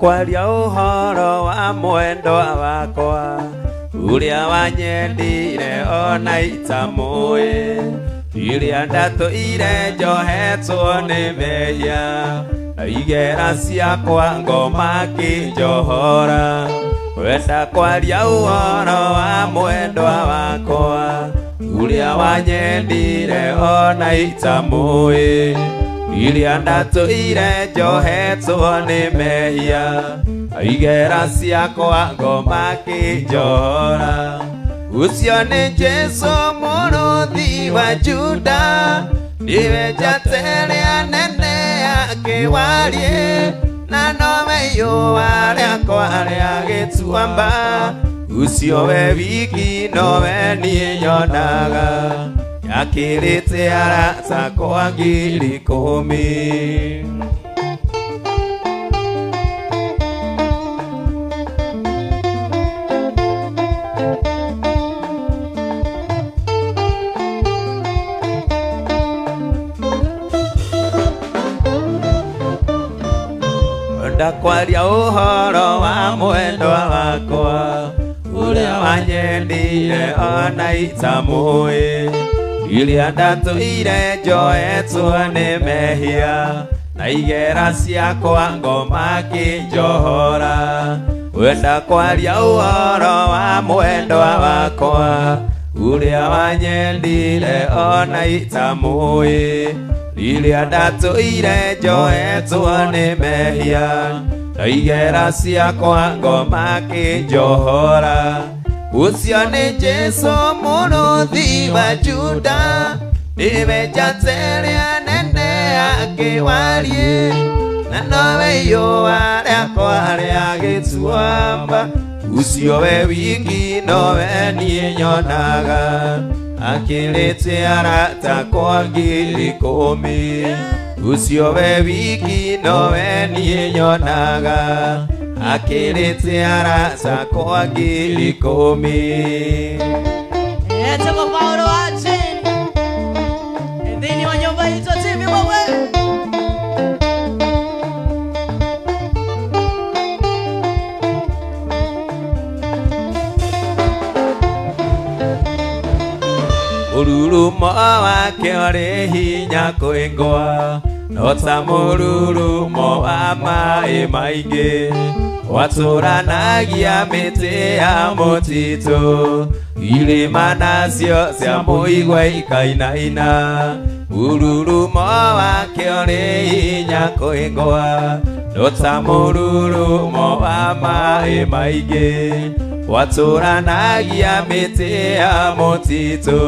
Kwaria ũhoro wa mwendwa wakwa ũrĩa wanyendire ona itamũĩ iria ndatũire njohetwo nĩ mehia na igera ciakwa ngoma kĩnjohora wenda kwaria ũhoro wa mwendwa wakwa ũrĩa wanyendire ona itamũĩ iria ndatũire njohetwo nĩ mehia igera ciakwa ngoma kĩnjohora ũcio nĩ Jesũ mũrũthi wa Juda niwe njata ĩrĩa nene ya kĩwarie na nowe iũa rĩakwa rĩa gĩtuamba ũcio we wiki nowe niĩ nyonaga akĩrĩte arata kwa 10,000. Ndakwaria ũhoro wa mwendwa wakwa ũrĩa wanyendire ona itamũĩ iria ndatũire njohetwo nĩ mehia na igera ciakwa ngoma kĩnjohora wenda kwaria ũhoro wa mwendwa wakwa ũrĩa wanyendire ona itamũĩ iria ndatũire njohetwo nĩ mehia na igera ciakwa ngoma kĩnjohora ũcio nĩ Jesũ mũrũthi wa Juda niwe njata ĩrĩa nene ya kĩwarie na nowe iũa rĩakwa rĩa gĩtuamba ũcio we wiki nowe niĩ nyonaga akĩrĩte arata kwa 10,000 ũcio we wiki nowe niĩ nyonaga akĩrĩte arata kwa 10,000. Etagwo Paulo wa chini thĩinĩ wa nyũmba itũ TV wewe. Mũrurumo wake ũrĩ hinya kwĩngwa no ta mũrurumo wa maĩ maingĩ watũranagia mĩtĩ ya mũtitũ irĩma nacio cia mũigua ikainaina mũrurumo wake ũrĩ hinya kwĩngwa no ta mũrurumo wa maĩ maingĩ watũranagia mĩtĩ ya mũtitũ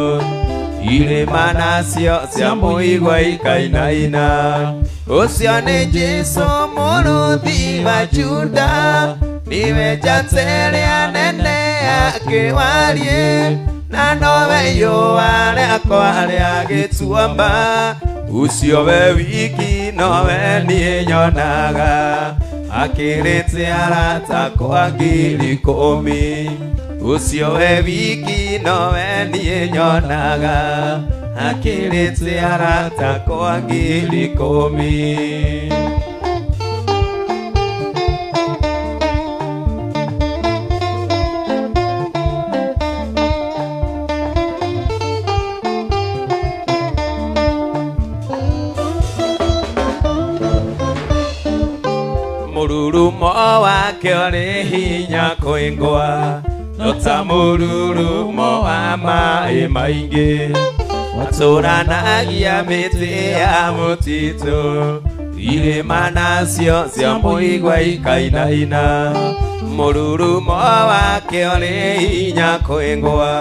irĩma nacio cia mũigua ikainaina ũcio nĩ Jesũ mũrũthi wa Juda niwe njata ĩrĩa nene ya kĩwarie na nowe iũa rĩakwa rĩa gĩtuamba ũcio we wiki nowe niĩ nyonaga akĩrĩte arata kwa 10,000 ũcio we wiki nowe niĩ nyonaga akĩrĩte arata kwa 10,000. Mũrurumo wake ũrĩ hinya kwĩngwa no ta mũrurumo wa maĩ maingĩ watũranagia mĩtĩ ya mũtitũ irĩma nacio cia mũigua ikainaina mũrurumo wake ũrĩ hinya kwĩngwa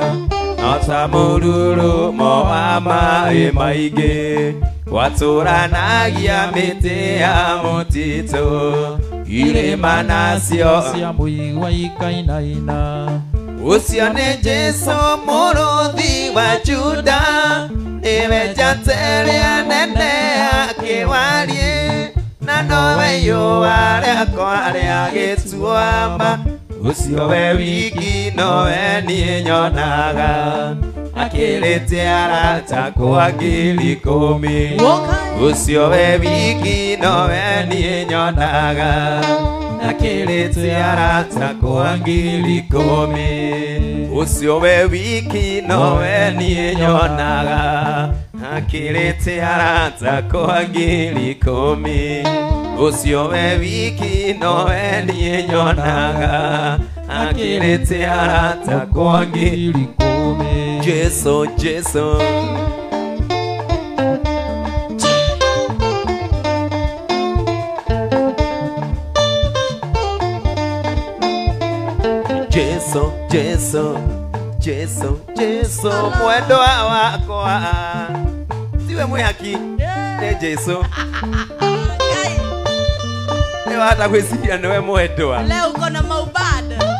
no ta mũrurumo wa maĩ maingĩ watũranagia mĩtĩ ya mũtitũ irĩma nacio cia mũigua ikainaina ũcio nĩ Jesũ mũrũthi wa Juda niwe njata ĩrĩa nene ya kĩwarie na nowe iũa rĩakwa rĩa gĩtuamba ũcio we wiki nowe niĩ nyonaga akĩrĩte arata kwa 10,000 ũcio we wiki nowe niĩ nyonaga Akĩrĩte arata kwa 10,000 Ũcio we wiki nowe niĩ nyonaga Akĩrĩte arata kwa 10,000 Ũcio we wiki nowe niĩ nyonaga Akĩrĩte arata kwa 10,000 Jesu Jesu Jesu, Jesu, Jesu, Jesu, mwendwa wakwa. Tiwe mwihaki, ni Jesu. Leo hata gwiciria niwe mwendwa. Leo uko na maubada.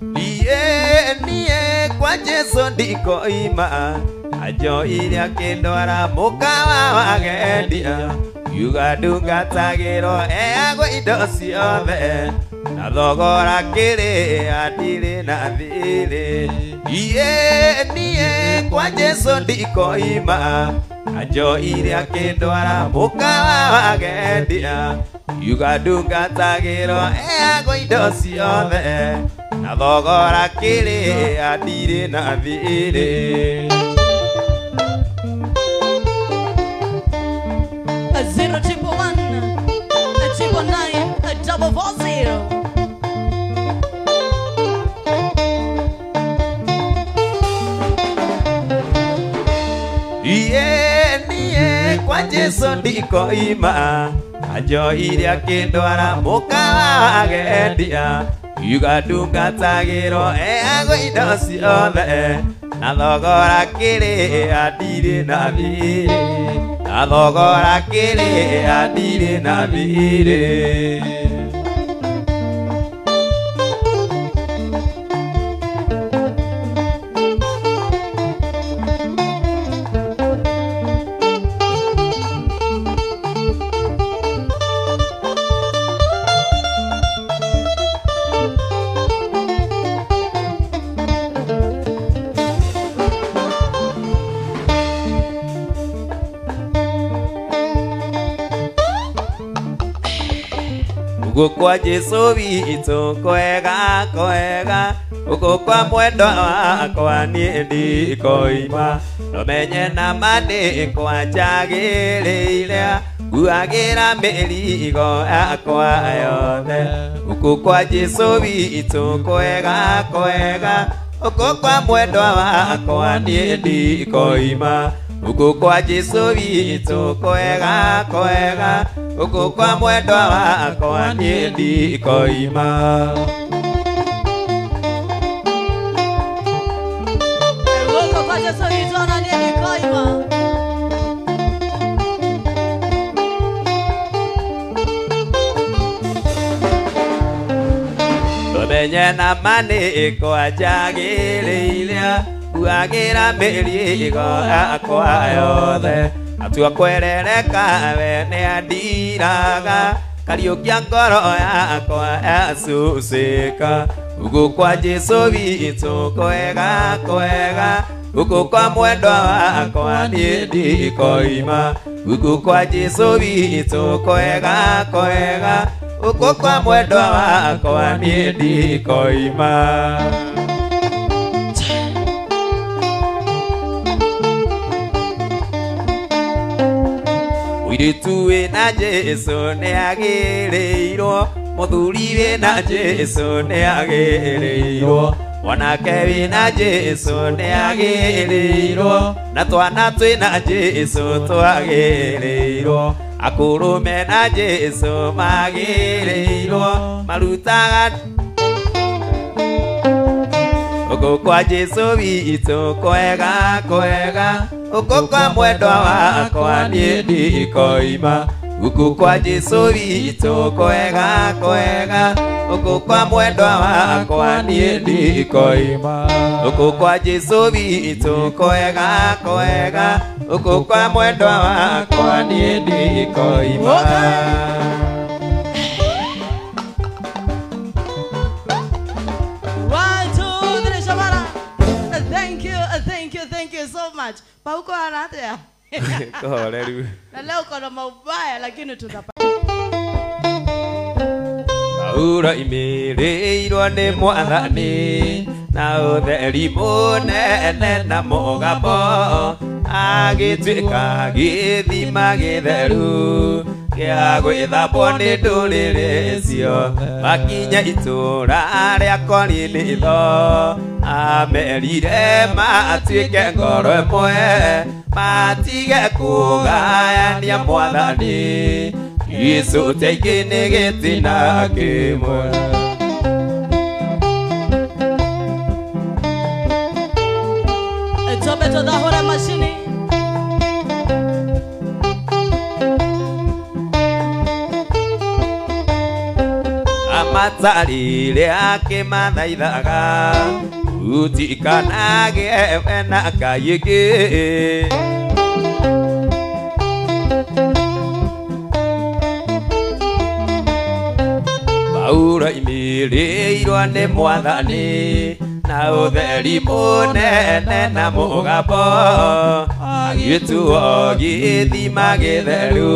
Nie, nie, kwa Jesu ndiko ima. Ajo iria kindwara mukawa wagendia. Yuga ndungatagĩrwo eagwo indo ciothe. Na thogora kĩrĩa ndirĩ na thirĩ. Iĩ niĩ kwa Jesu ndikoima. Anjo iria kĩndwara mũkawa wagendia. Yuga ndungatagĩrwo eagwo indo ciothe. Na thogora kĩrĩa ndirĩ na thirĩ. 0 1 1 9 9 4 4 0. Iĩ niĩ kwa Jesu ndikoima. Anjo iria kĩndwara mũkawa wagendia. Yuga ndungatagĩrwo eagwo indo ciothe. Na thogora kĩrĩa ndirĩ na thirĩ. Na thogora kĩrĩa ndirĩ na thirĩ. Ugo kwa Jesu witũ kwega kwega. Ugo kwa mwendwa wakwa niĩ ndikoima. Nomenye na ma nĩ njagĩrĩire. Nguagĩra mĩrigo yakwa yothe. Ugo kwa Jesu witũ kwega kwega. Ugo kwa mwendwa wakwa niĩ ndikoima. Ugo kwa Jesu witũ kwega kwega. Ugo kwa mwendwa wakwa niĩ ndikoima. Ugo kwa Jesu witũ ona niĩ ndikoima. Tũmenye na ma nĩ kwa njagĩrĩire. Nguagĩra mĩrigo yakwa yothe. Atua kwerereka we nĩandiraga. Kariũkia ngoro yakwa yacucĩka. Ugo kwa Jesu witũ kwega kwega. Ugo kwa mwendwa wakwa niĩ ndikoima. Ugo kwa Jesu witũ kwega kwega. Ugo kwa mwendwa wakwa niĩ ndikoima. Mũirĩtu wĩna Jesu nĩagĩrĩirwo. Mũthuri wĩna Jesu nĩagĩrĩirwo. Mwanake wĩna Jesu nĩagĩrĩirwo. Na twana twĩna Jesu twagĩrĩirwo. Akũrũ mena Jesu magĩrĩirwo. Marutaga Ugo kwa Jesu witũ kwega kwega. Ugo kwa mwendwa wakwa niĩ ndikoima. Ugo kwa Jesu witũ kwega kwega. Ugo kwa mwendwa wakwa niĩ ndikoima. Ugo kwa Jesu witũ kwega kwega. Ugo kwa mwendwa wakwa niĩ ndikoima. Thank you so much. Pauko anatea. Kohoreru. Na leo uko na maubaya lakini tutapata. Paulo imĩrĩirwo nĩ mwathani na ũtheri mũnene na mũgambo agĩtuĩka gĩthima gĩtheru gĩa gwĩthambwo nĩ ndũrĩrĩ ciothe. Makinya itũũra rĩa Korinitho amerire matuĩke ngoro ĩmwe matige kũgayania mwathani Jesũ teingĩ nĩ gĩtina kĩmwe. Tobe tũthahũre macini. Amatarire akĩmathaithaga utikanagĩe na Ngai ĩngĩ. Paulo imĩrĩirwo nĩ mwathani na ũtheri mũnene na mũgambo agĩtuo gĩthima gĩtheru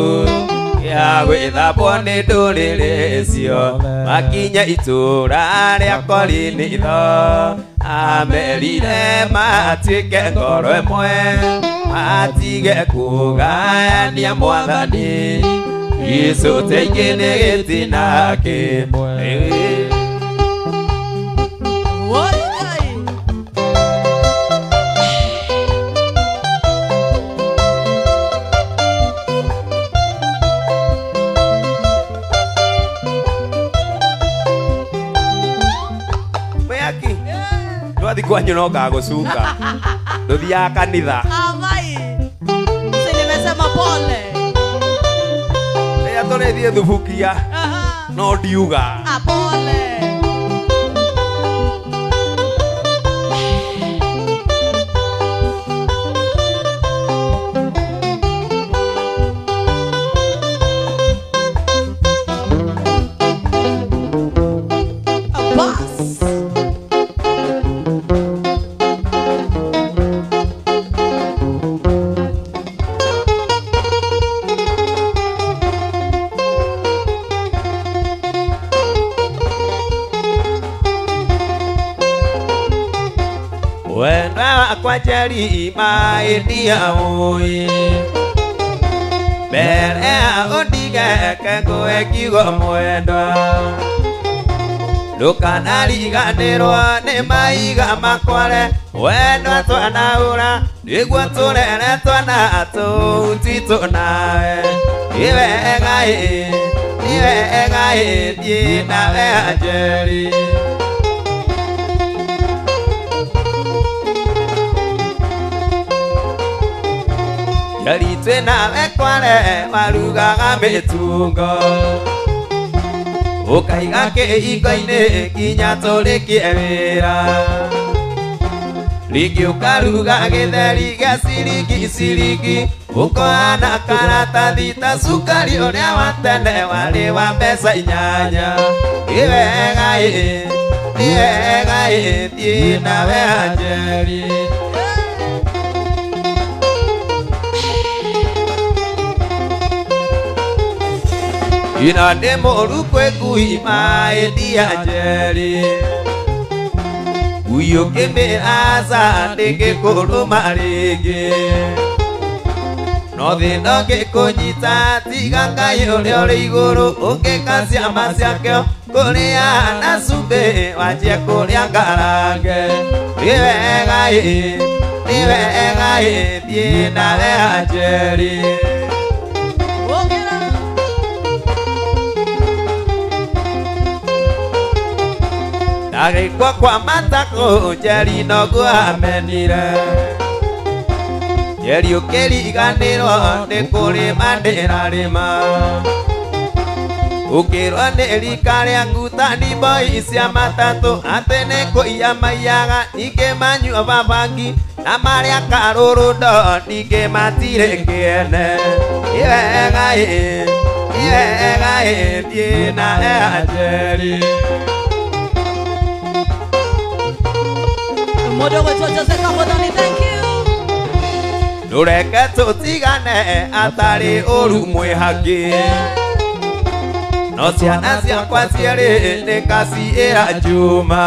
gĩa gwĩthambwo nĩ ndũrĩrĩ ciothe. Makinya itũũra rĩa Korinitho amerire matuĩke ngoro ĩmwe matige kũgayania mwathani Jesũ teingĩ nĩ gĩtina kĩmwe. Woi Ngai. Mwĩaki ndwathi kwanyu no ngagũcuka ndũthiaga kanitha. Amai. Si nimesema pole. Rĩrĩa tũrĩthiĩ thubukia Aha. no ndiuga. Ah, pole. Bas. Wendwa wakwa Njeri maĩndia ũĩ mbere ya ũndigeke ngũhe kiugo mwendwa ndũkanariganĩrwo nĩ maiga makware wendwa twanaũra nĩguo tũrere twana tũu titũ nawe. Nĩ wega ĩ, nĩ wega ĩ, thiĩ nawe Njeri. Njeri twĩ nawe kware warugaga mĩtungo ũkaiga kĩhingo-inĩ nginya tũrĩkie wĩra rĩngĩ ũkaruga gĩtheri gĩa ciringi ciringi ũkoana karatathi ta cukari ũrĩa wa tene warĩ wa mbeca inyanya. Nĩ wega ĩ, nĩ wega ĩ, thiĩ nawe Njeri. Ina nĩ mũũru kwĩ ngui maĩndia Njeri ngui ũkĩmĩraca ndĩngĩkũrũma rĩngĩ no thĩna ũngĩkũnyita tiga Ngai ũrĩa ũrĩ igũrũ ũngĩka ciama ciakĩo kũrĩa na cumbĩ wanjie kũrĩa ngarange. Nĩ wega ĩ, nĩ wega ĩ, thiĩ nawe Njeri. Ũkĩra. Ndagĩkwo kwa matakũ Njeri noguo amenire Njeri ũkĩriganĩrwo nĩ kũrĩma ndĩrarĩma ũkĩrwo nĩ rika rĩa ngutani mboi cia matatũ atĩ nĩ kũiya maiyaga ningĩ manyua babangi na marĩa karũrũndo ningĩ matirĩ kĩene. Nĩ wega ĩ, nĩ wega ĩ, thiĩ nawe Njeri. Mũndũ ũgwĩtwo Jose Kamũthoni, thank you. Ndũreke tũtigane atarĩ ũru mwĩ hangĩ. No ciana ciakwa cierĩ nĩngaciĩra Juma.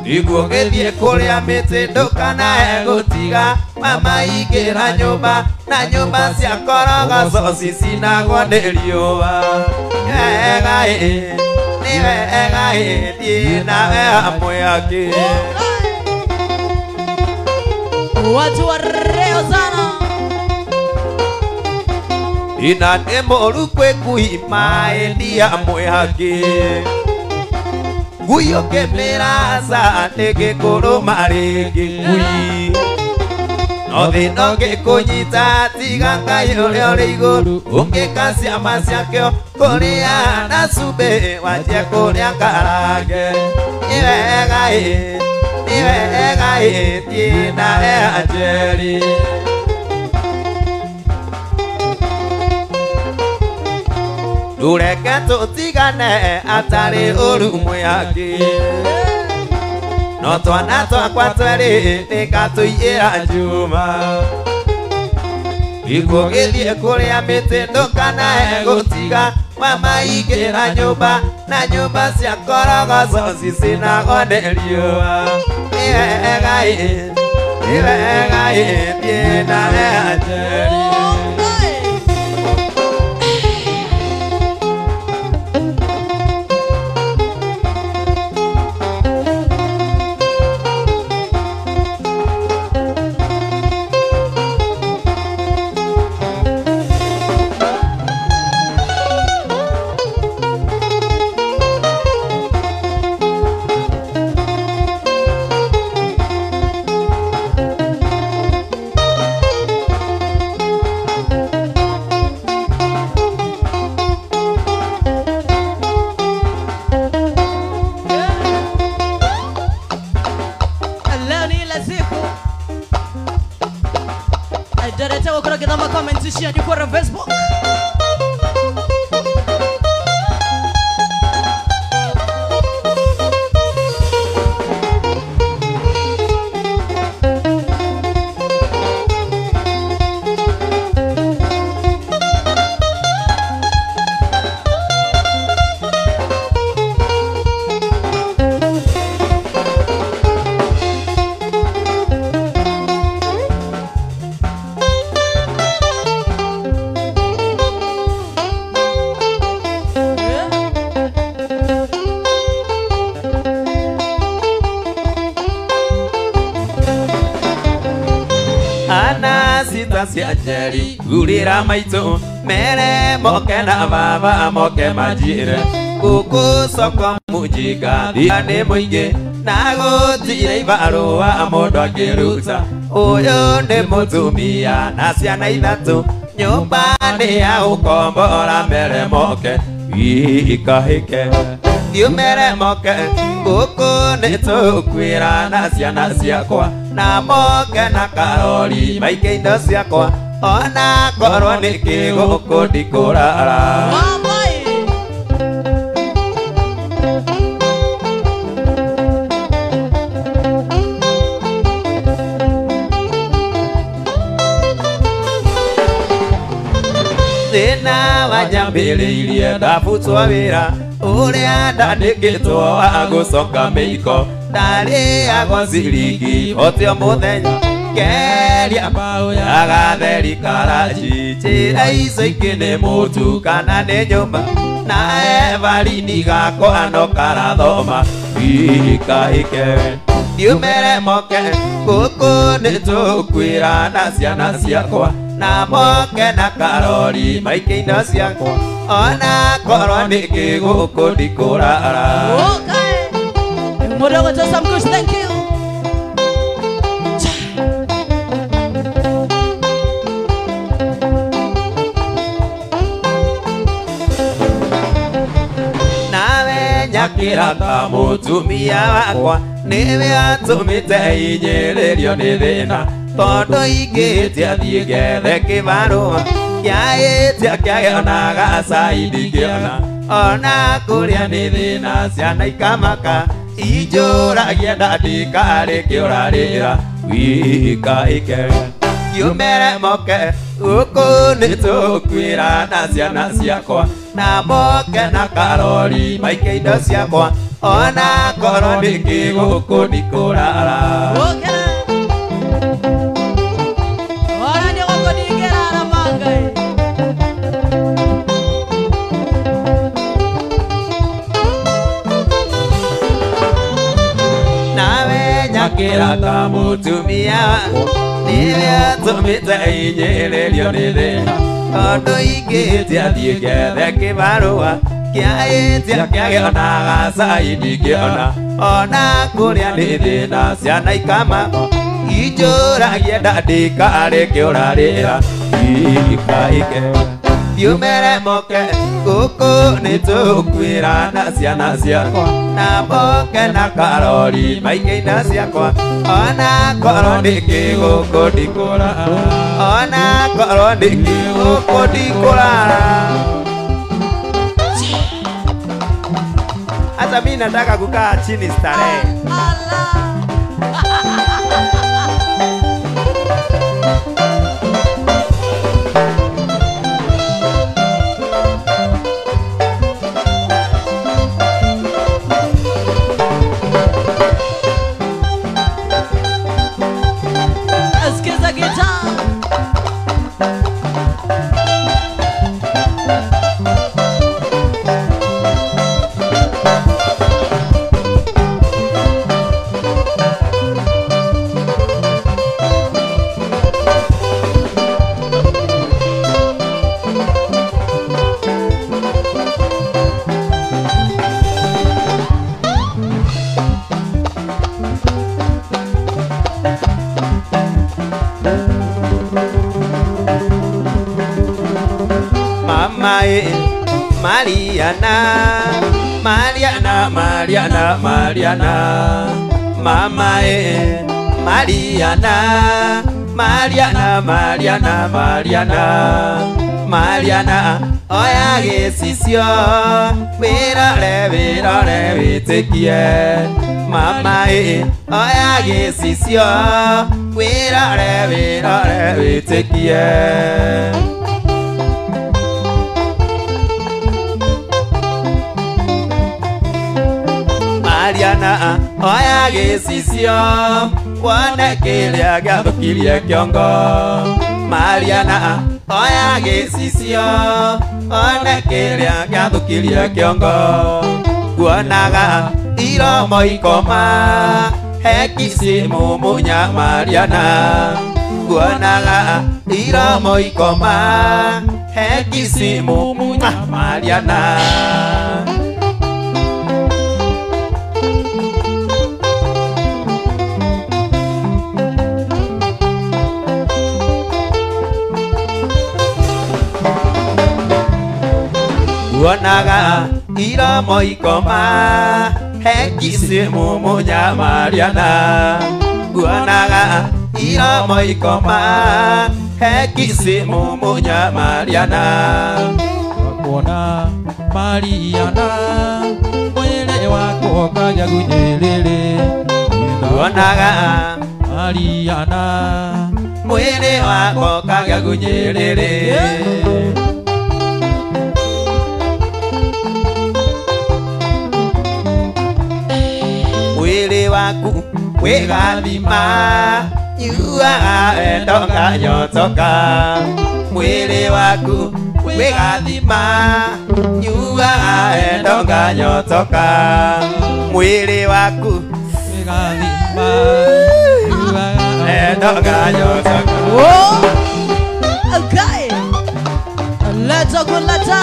Nĩguo gĩthiĩ kũrĩa mĩtĩ ndũkanae gũtiga mama ingĩra nyũmba na nyũmba cia korogoco cicinagwo nĩ riũa. Wega ĩ, nĩ wega ĩ, thiĩ nawe hamwe angĩ. Watu wa reo sana. Ina nĩ mũru kwĩ ngui maĩ ndia mwĩhaki. Ngui ũkĩmĩraca ndĩngĩkũrũma rĩngĩ ngui. No thĩna ũngĩkũnyita tiga Ngai ũrĩa ũrĩ igũrũ ũngĩka ciama ciakĩo kũrĩa na cumbĩ wanjie kũrĩa karange. Nĩ wega ĩ, nĩ wega ĩ, thiĩ nawe Anjeri. Ndũreke tũtigane atarĩ ũru mwĩhaki. No twana twakwa twerĩ nĩngatũiyĩra Juma. Nĩguo gĩthiĩ kũrĩa mĩtĩ ndũkanae gũtiga mama ingĩra nyũmba na nyũmba cia korogoco cicinagwo nĩ riũa. Nĩ wega ĩ, nĩ wega ĩ, thiĩ nawe Anjeri. Leo ni ile siku. Dareta gũkorwo ngĩthoma comments cianyu kũrĩa Facebook. Ana sita cia Njeri gurĩra maitũ mere moke na baba moke manjĩre gũkũ soko mũjinga thia nĩ mũingĩ na gũtirĩ ibarũa mũndũ angĩruta. Ũyũ nĩ mũtumia na ciana ithatũ nyũmba nĩ ya gũkombora mere moke ikahĩke thiũmere moke gũkũ nĩ tũkwĩra na ciana ciakwa na moke na karori maike indo ciakwa ona korwo nĩ kĩgũkũ ndikũrara. Mama ĩ. Thĩna wanyambĩrĩirie ndabutwo wĩra ũrĩa ndandĩkĩtwo wa gũcoka mĩiko ndarĩagwo ciringi oti o mũthenya keria Mbaũ ya agatheri karachi njĩra icio ingĩ nĩ mũtu kana nĩ nyũmba na Evarini gakwa no karathoma ikahĩke ndiumere moke gũkũ nĩ tũkwĩra na ciana ciakwa na moke na karori maike indo ciakwa ona korwo nĩ kĩgũkũ ndikũrara. Okay. Mũndũ ũgwĩtwo Sam Kush, thank you. Nawe nyakĩra ta mũtumia wakwa nĩwe atũmĩte inyĩrĩrio nĩ thĩna tondũ ingĩtia thiĩ ngethe kĩbarũa kĩaĩtia kĩagĩonaga cai ndingĩona ona kũrĩa nĩ thĩna ciana ikamaka injũragia ndandĩka rĩngĩ ũrarĩra wika ĩke kiumere moke Gũkũ nĩ tũkwĩra na ciana ciakwa na moke na karori maike indo ciakwa ona korwo nĩkĩ gũkũ ndikũrara. Ora nĩ gũkũ ndingĩrara mangai. Nawe nyakĩra ta mũtumia nĩwe atũmĩte inyĩrĩrio nĩ thĩna tondũ ingĩtia thiĩ ngethe kĩbarũa kĩaĩtia kĩagĩona gacai ndingĩona ona kũrĩa nĩ thĩna ciana ikama injũragie ndandĩkarĩ kĩũrarĩra ikaike thiũmere moke gũkũ nĩ tũkwĩra na ciana ciakwa na moke na karori maike indo ciakwa ona korwo nĩkĩ gũkũ ndikũrara ona korwo nĩkĩ gũkũ ndikũrara. Hata mimi nataka kukaa chini starehe. Sikiza gitaa. Mama Mariana, Mariana, Mariana, Mariana, Mama Mariana, Mariana, Mariana, Mariana, Mariana, oya gĩcicio wĩrore wĩrore wĩtĩkie. Mama oya gĩcicio wĩrore wĩrore wĩtĩkie. Mariana oya gĩcicio wone kĩrĩa gĩathũkirie kĩongo. Mariana oya gĩcicio one kĩrĩa gĩathũkirie kĩongo. Kuonaga iromo ikoma hekici mumunya Mariana. Kuonaga iromo ikoma hekici mumunya Mariana. Kuonaga iromo ikoma hekici mumunya Mariana. Kuonaga iromo ikoma hekici mumunya Mariana. Kuona Mariana mwĩrĩ wakwa ũkagĩa gunyĩrĩrĩ. Kuonaga Mariana mwĩrĩ wakwa ũkagĩa gunyĩrĩrĩ. Mwĩrĩ waku wĩgathima nyuaga wendo nganyotoka. Mwĩrĩ waku wĩgathima nyuaga wendo nganyotoka. Mwĩrĩ waku wĩgathima nyuaga wendo nganyotoka. Oh, okay. Let's go, let's go.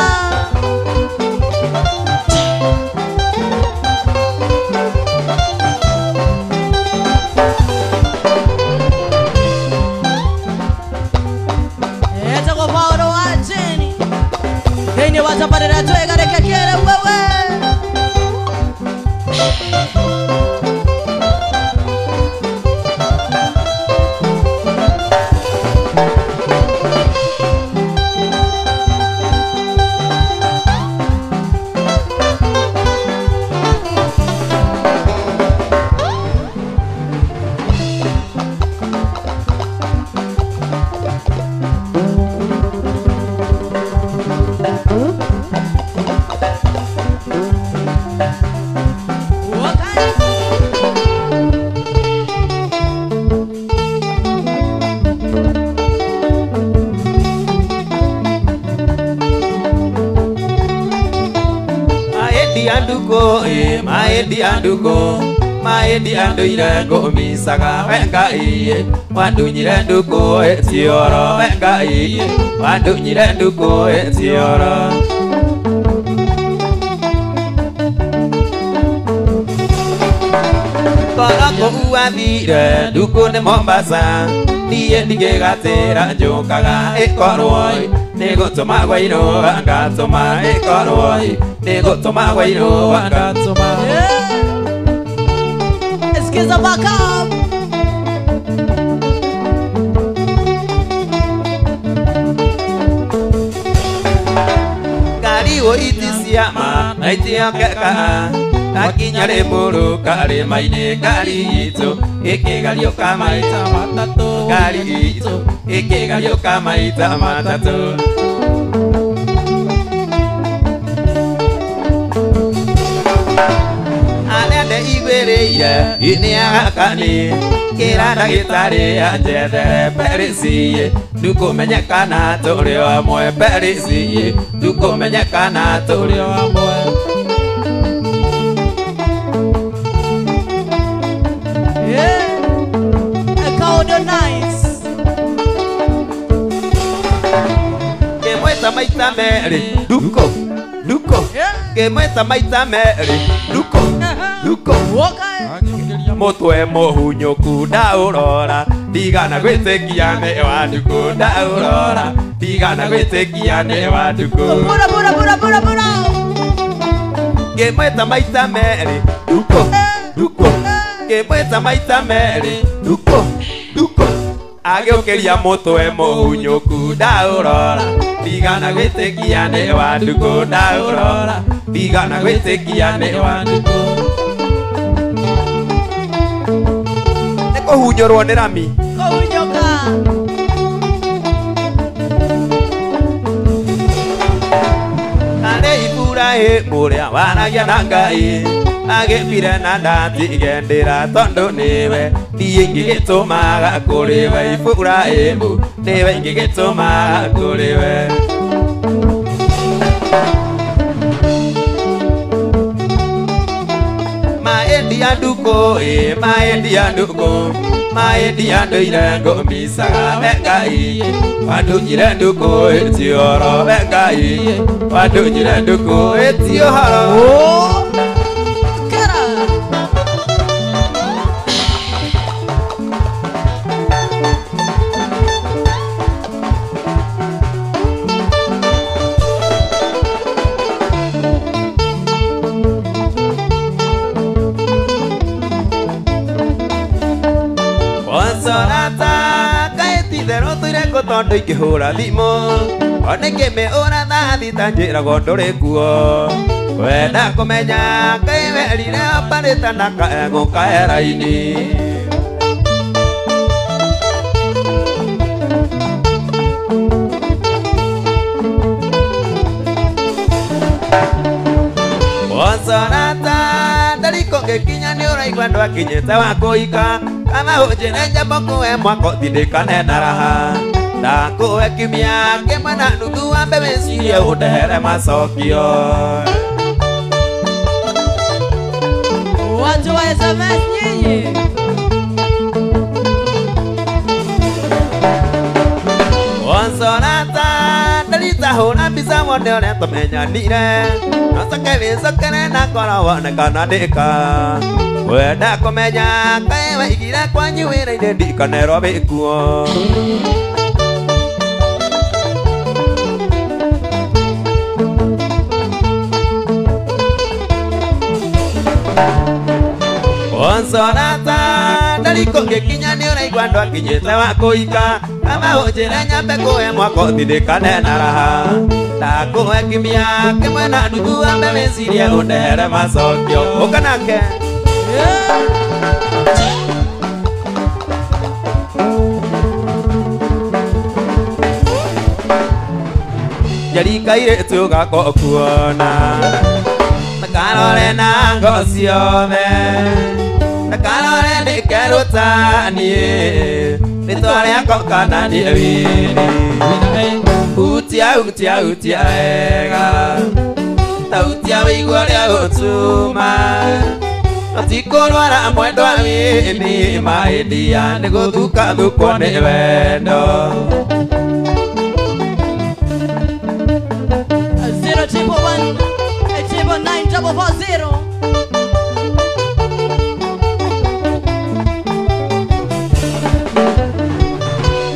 Wataparera twega kekere wewe. Maendia nduko, maendia nduko, maendia nduire ngũmicaga we Ngai, wandunyire nduko tioro we Ngai, wandunyire nduko tioro. Koro kũu wathire nduko nĩ Mombasa, niĩ ndingĩgatĩra njũkaga ĩkorwo nĩgũtũma gwairwo ngatũma ĩkorwo nĩgũtũma gwairwo ngatũma. Excuse back up. Ngariwo iti ciama na itiokeka takinya Rĩmũrũ karĩma-inĩ ngari itũ ĩkĩgariũka maita matatũ, ngari itũ ĩkĩgariũka maita matatũ. Arĩa ndeiguĩrĩire nĩ agakani kĩra ndagĩtarĩ anjethere perisi ndukũmenyekana tũrĩ o amwe perisi ndukũmenyekana tũrĩ o amwe. Nice. Kĩmwĩta maita merĩ nduko nduko, kĩmwĩta maita merĩ nduko nduko. Mũtwe mũhunyũku ndaũrora ndigana gwĩtĩkia nĩ wa nduku ndaũrora ndigana gwĩtĩkia nĩ wa nduku. Bura bura bura bura bura. Kĩmwĩta maita merĩ nduko nduko, kĩmwĩta maita merĩ nduko nduko. Agĩũkĩria mũtwe mũhunyũku ndaũrora ndigana gwĩtĩkia nĩ wa nduku ndaũrora ndigana gwĩtĩkia nĩ wa nduku. Nĩ kũhunyũrwo nĩ rami. Kũhunyũka. Arĩ Iburahĩmu ũrĩa waragia na Ngai agĩbire na ndatigendĩra tondũ nĩwe niĩ ingĩgĩtũmaga kũrĩ we Iburahĩmu nĩwe ingĩgĩtũmaga kũrĩ we. Maendia nduko, maendia nduko, maendia nduire ngũmicaga we Ngai, wandunyire nduko tioro we Ngai, wandunyire nduko tioro. Consolata kaĩtitherũ tũire kũ tondũ ingĩhũra thimũ one ngĩmĩhũra thaa thita njĩragwo ndũrĩ kuo wenda kũmenya kaĩ werire oparĩta na kaegũka hera-inĩ. Consolata ndariko ngĩkinya nĩ ũraigua ndwakinyĩte wa kũhika kana ũnjĩre nyambo kũhe mwako tindĩkane na raha ndakũhe kiumia kĩmwe na nuthu wambe wĩcirie ũndehere macokio. Watu wa SMS nyinyi. Consolata ndarita hũra mbica wone ũrĩa tũmenyanire nocoke wĩcokere na ngoro wone kana ndĩka wenda kũmenya kaĩ waigire kwanyu wĩra-inĩ ndikanerwo wĩkuo. Consolata ndariko ngĩkinya nĩ ũraigua ndwakinyĩte wa kũhika kama ũnjĩre nyambe kũhe mwako tindĩkane na raha ndakũhe kiumia kĩmwe na nuthu wambe wĩcirie ũndehere macokio. Ũka nake. Njarikaire tũgako kuona nakarore na ngo ciothe nakarore nĩkerwo ta niĩ rĩtwa rĩakwa kana niĩ wini hutia hutia hutia wega Tautia wĩigua ũrĩa ũtuma Tikũrwara mwendwa wĩni maendia nĩ gũthukathukwo nĩ wendo. 0 1 1 9 4 4 0.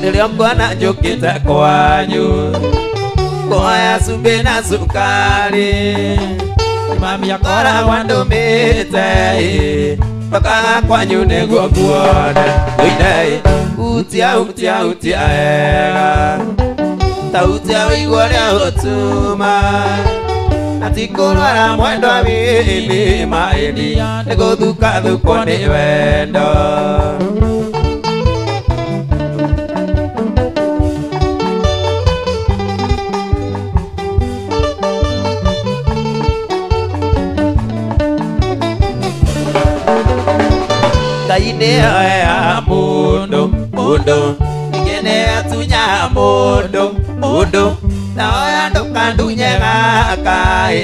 Rĩrĩa ũkuona njũkĩte kwanyu kuoya cumbĩ na cukari Mami akoragwo andũmĩte tokaga kwanyu nĩguo nguone ũine utia utia utia ega tautia wĩigua ũrĩa ũtuma na ti kũrwara mwendwa wĩni maĩni nĩ gũthukathukwo nĩ wendo. Ngai nĩoya mũndũ mũndũ ningĩ nĩatunya mũndũ mũndũ naoya ndũkandunye gakaĩ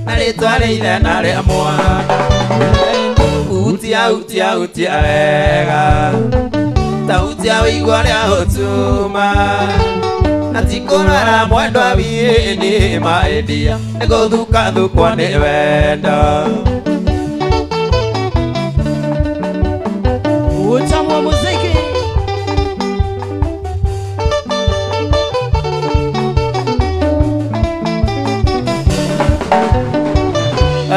na rĩtwa rĩa ithe na rĩa mwana utia utia utia wega tautia wĩigua ũrĩa ũtuma na ti kũrwara mwendwa wĩni maendia nĩ gũthukathukwo nĩ wendo. Utamu wa muziki.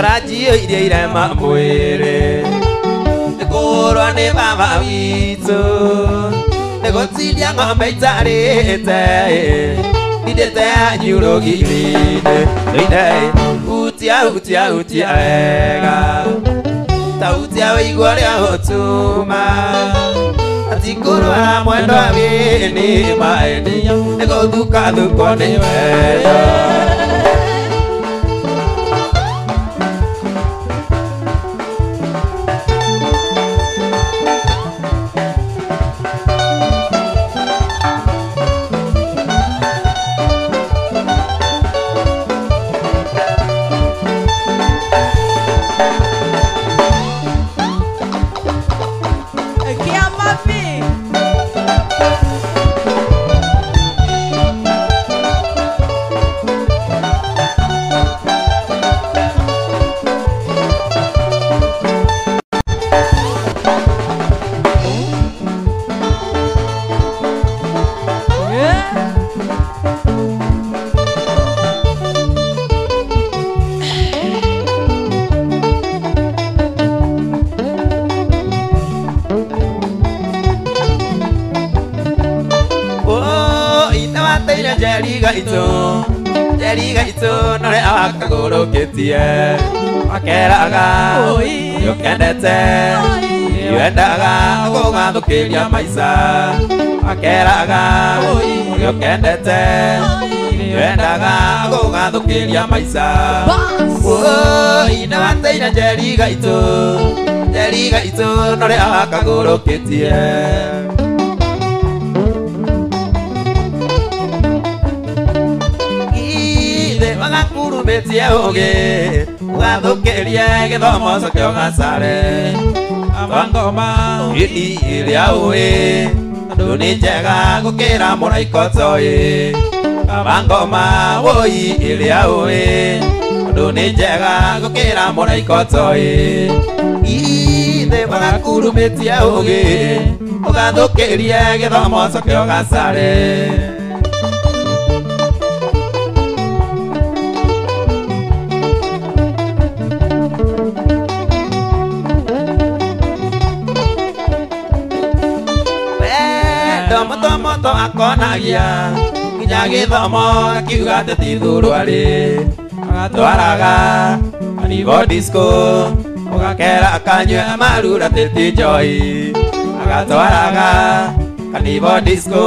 Rajio iria irema mwĩrĩ nĩ kũũrwo nĩ baba witũ nĩ gũtindia ng'ombe itarĩte ndindĩte yanyu rũgiri-inĩ ine utia utia utia wega tautia wĩigua ũrĩa ũtuma na ti kũrwara mwendwa wĩni maeni nĩ gũthukathukwo nĩ wendo. Kiamapi. Yeah. Itawateire njeriga itũ njeriga itũ norĩa wakagũrũkĩtie akeraga Oi. nĩũkendete nĩwendaga gũgathũkĩria maica akeraga Oi. nĩũkendete nĩwendaga gũgathũkĩria maica. Bas. Oi, nĩwateire njeriga itũ njeriga itũ norĩa wakagũrũkĩtie. Ithe wagakurumĩtie ũgĩ ũgathũkĩrie gĩthomo coke ũgacare Abangoma ĩni ĩrĩa ũĩ andũ nĩ njega gũkĩra mũraika ũtoĩ abangoma wũi ĩrĩa ũĩ andũ nĩ njega gũkĩra mũraika ũtoĩ ithe wagakurumĩtie ũgĩ ũgathũkĩrie gĩthomo coke ũgacare. Wendo moto moto akonagia nginya gĩthomo akiuga atĩ ti thuruarĩ agatwaraga Kanivo disco ũgakera akanyue amarura tĩti njoi agatwaraga Kanivo disco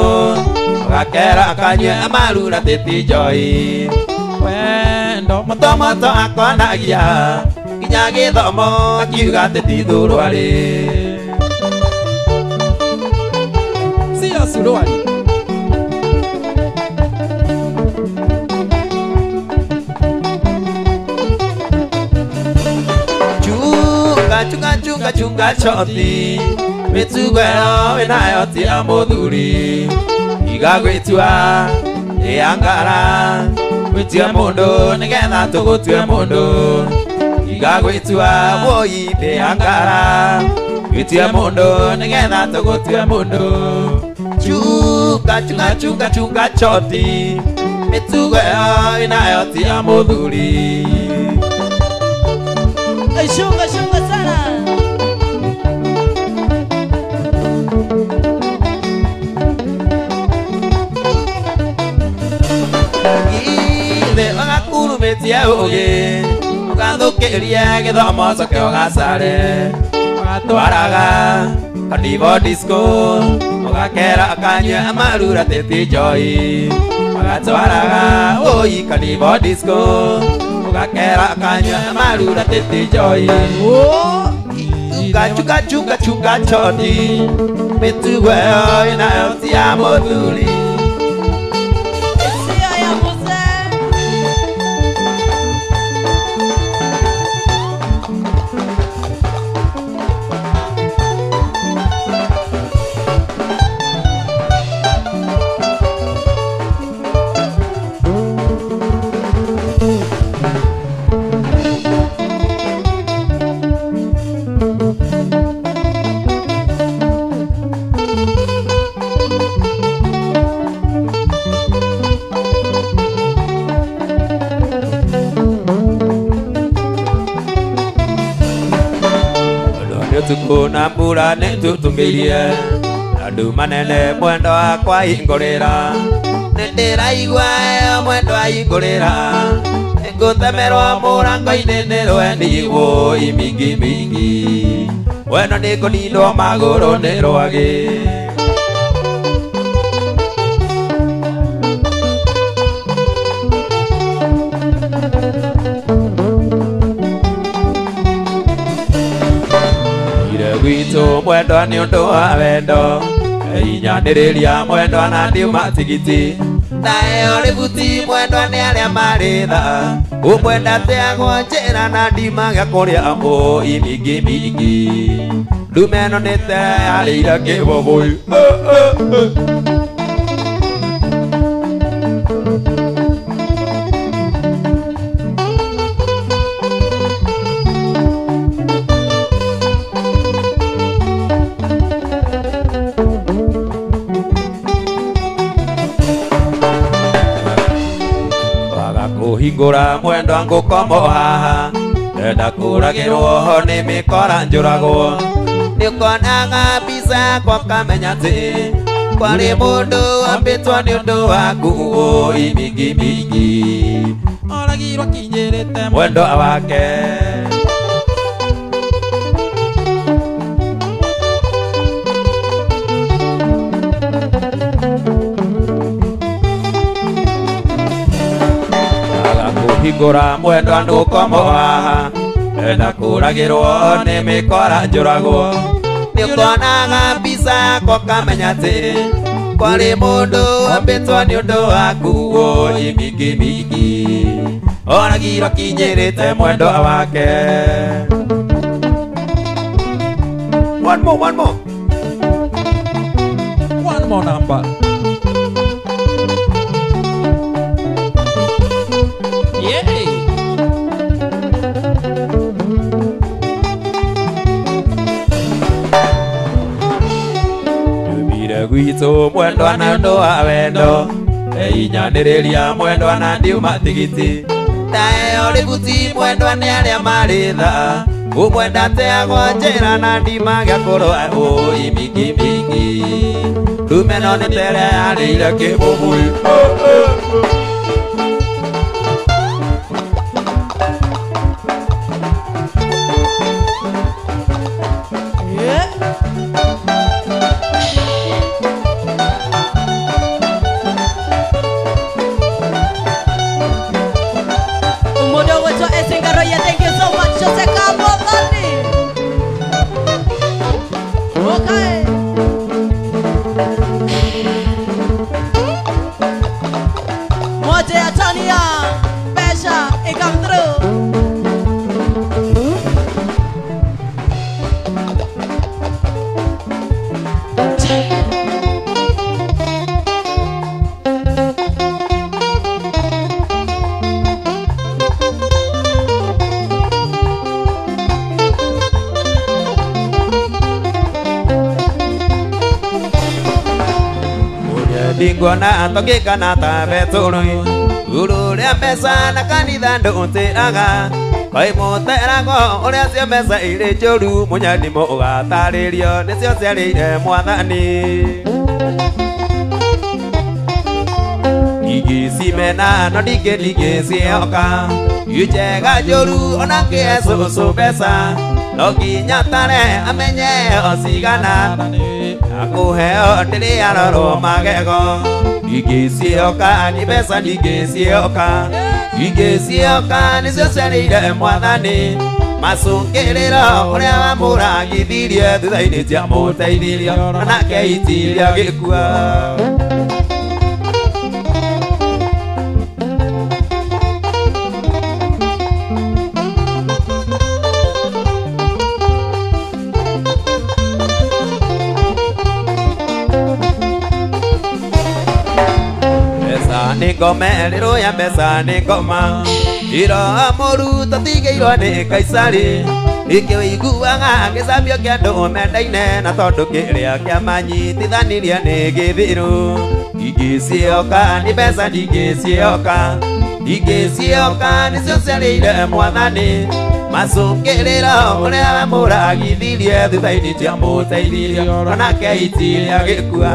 ũgakera akanyue amarura tĩti njoi Wendo moto moto akonagia nginya gĩthomo akiuga atĩ ti thuruarĩ. Sio suruali. chunga chunga chunga choti mĩtugo ĩyo wĩnayo ti ya mũthuri iga gwĩtua ĩangara gwĩtua mũndũ nĩgetha tũgũtue mũndũ iga gwĩtua woi ĩangara gwĩtua mũndũ nĩgetha tũgũtue mũndũ chunga chunga chunga chunga choti mĩtugo ĩyo wĩnayo ti ya mũthuri. Shunga shunga sana. Githe wagakurumitie ũgĩ ũgathũkĩrie gĩthomo coke ũgacare ũgatwaraga Kadibo disco ũgakera akanyua amarura tĩti njoi ũgatwaraga ũi Kadibo disco ũgakera akanyua amarura tĩti njoi. Chunga chunga chunga chunga choti mĩtugo ĩyo ĩnayo ti ya mũthuri. Ũtukũ na mbura nĩtũtũmĩrie na nduma nene mwendo wakwa hingũrĩra nĩndĩraigua ĩyo mwendo ahingũrĩra nĩngũtemerwo mũrango-inĩ nĩ rwendigwo imingi mingi wendo nĩngũnindwo magũrũ nĩ rwagĩ. Gwitũ mwendwa nĩ ũndũ wa wendo inyanĩrĩria mwendwa na ndiuma tigiti nayo rĩbuti mwendwa nĩ arĩa marĩ tha ũmwenda teagwo njĩra na ndima gĩa kũrĩa ũi mingi mingi ndume ĩno nĩ tere yarĩire kĩbũbũi. Kũhingũra mwendwa ngũkomo haha ndenda kũragĩrwo ho nĩ mĩkora njũragwo nĩũkonaga mbica yakwa ũkamenya atĩ kwarĩ mũndũ wambĩtwo nĩ ũndũ waku ũi mingi mingi oragirwo akinyĩrĩte mwendwa wake. Kũhingũra mwendwa ndũkomo haha ndenda kũragĩrwo nĩ mĩkora njũragwo nĩũkonaga mbica yakwa ũkamenya atĩ kwarĩ mũndũ wambĩtwo nĩ ũndũ waku ũi mingi mingi oragirwo akinyĩrĩte mwendwa wake. One more, one more. One more number. Gwitũ mwendwa na ũndũ wa wendo inyanĩrĩria mwendwa na ndiuma tigiti taeo rĩbuti mwendwa nĩ arĩa marĩ tha ũmwenda teagwo njĩra na ndima gĩa kũrũa ũi mingi mingi ndume ĩno nĩ tere yarĩire kĩbũbũi. Okay. Moja ya Tania, Pesha, it come through. Ndinguona tũgĩkana ta betũrũ Uru rĩa mbeca na kanitha ndũtĩraga Koi mũterago ũrĩa cio mbeca irĩ njũru Mũnyandimũ ũgatarĩrio nĩcio ciarĩire mwathani Ingĩcimena no ndingĩcioka Njega njũru ona kĩe cũcũ mbeca No nginya tare amenye ocigana Akũheo ndĩrĩ arorwo magego Ingĩcioka nĩ mbeca ndingĩcioka Ingĩcioka nĩcio ciarĩire mwathani Macũngĩrĩro ũrĩa wamũragithirie Thutha-inĩ tiamũteithirie onake itiria gĩkua Nĩ ngome rĩrũ ya mbeca nĩ ngoma Iro mũru tũtigĩirwo nĩ Kaisari Ikĩũiguaga gĩcambio kĩa andũ mendaine Na tondũ kĩrĩa kĩamanyitithanirie nĩ gĩthiru Ingĩcioka nĩ mbeca ndingĩcioka Ingĩcioka nĩcio ciarĩire mwathani Macũngĩrĩro ũrĩa wamũragithirie Thutha-inĩ tiamũteithirie onake itiria gĩkua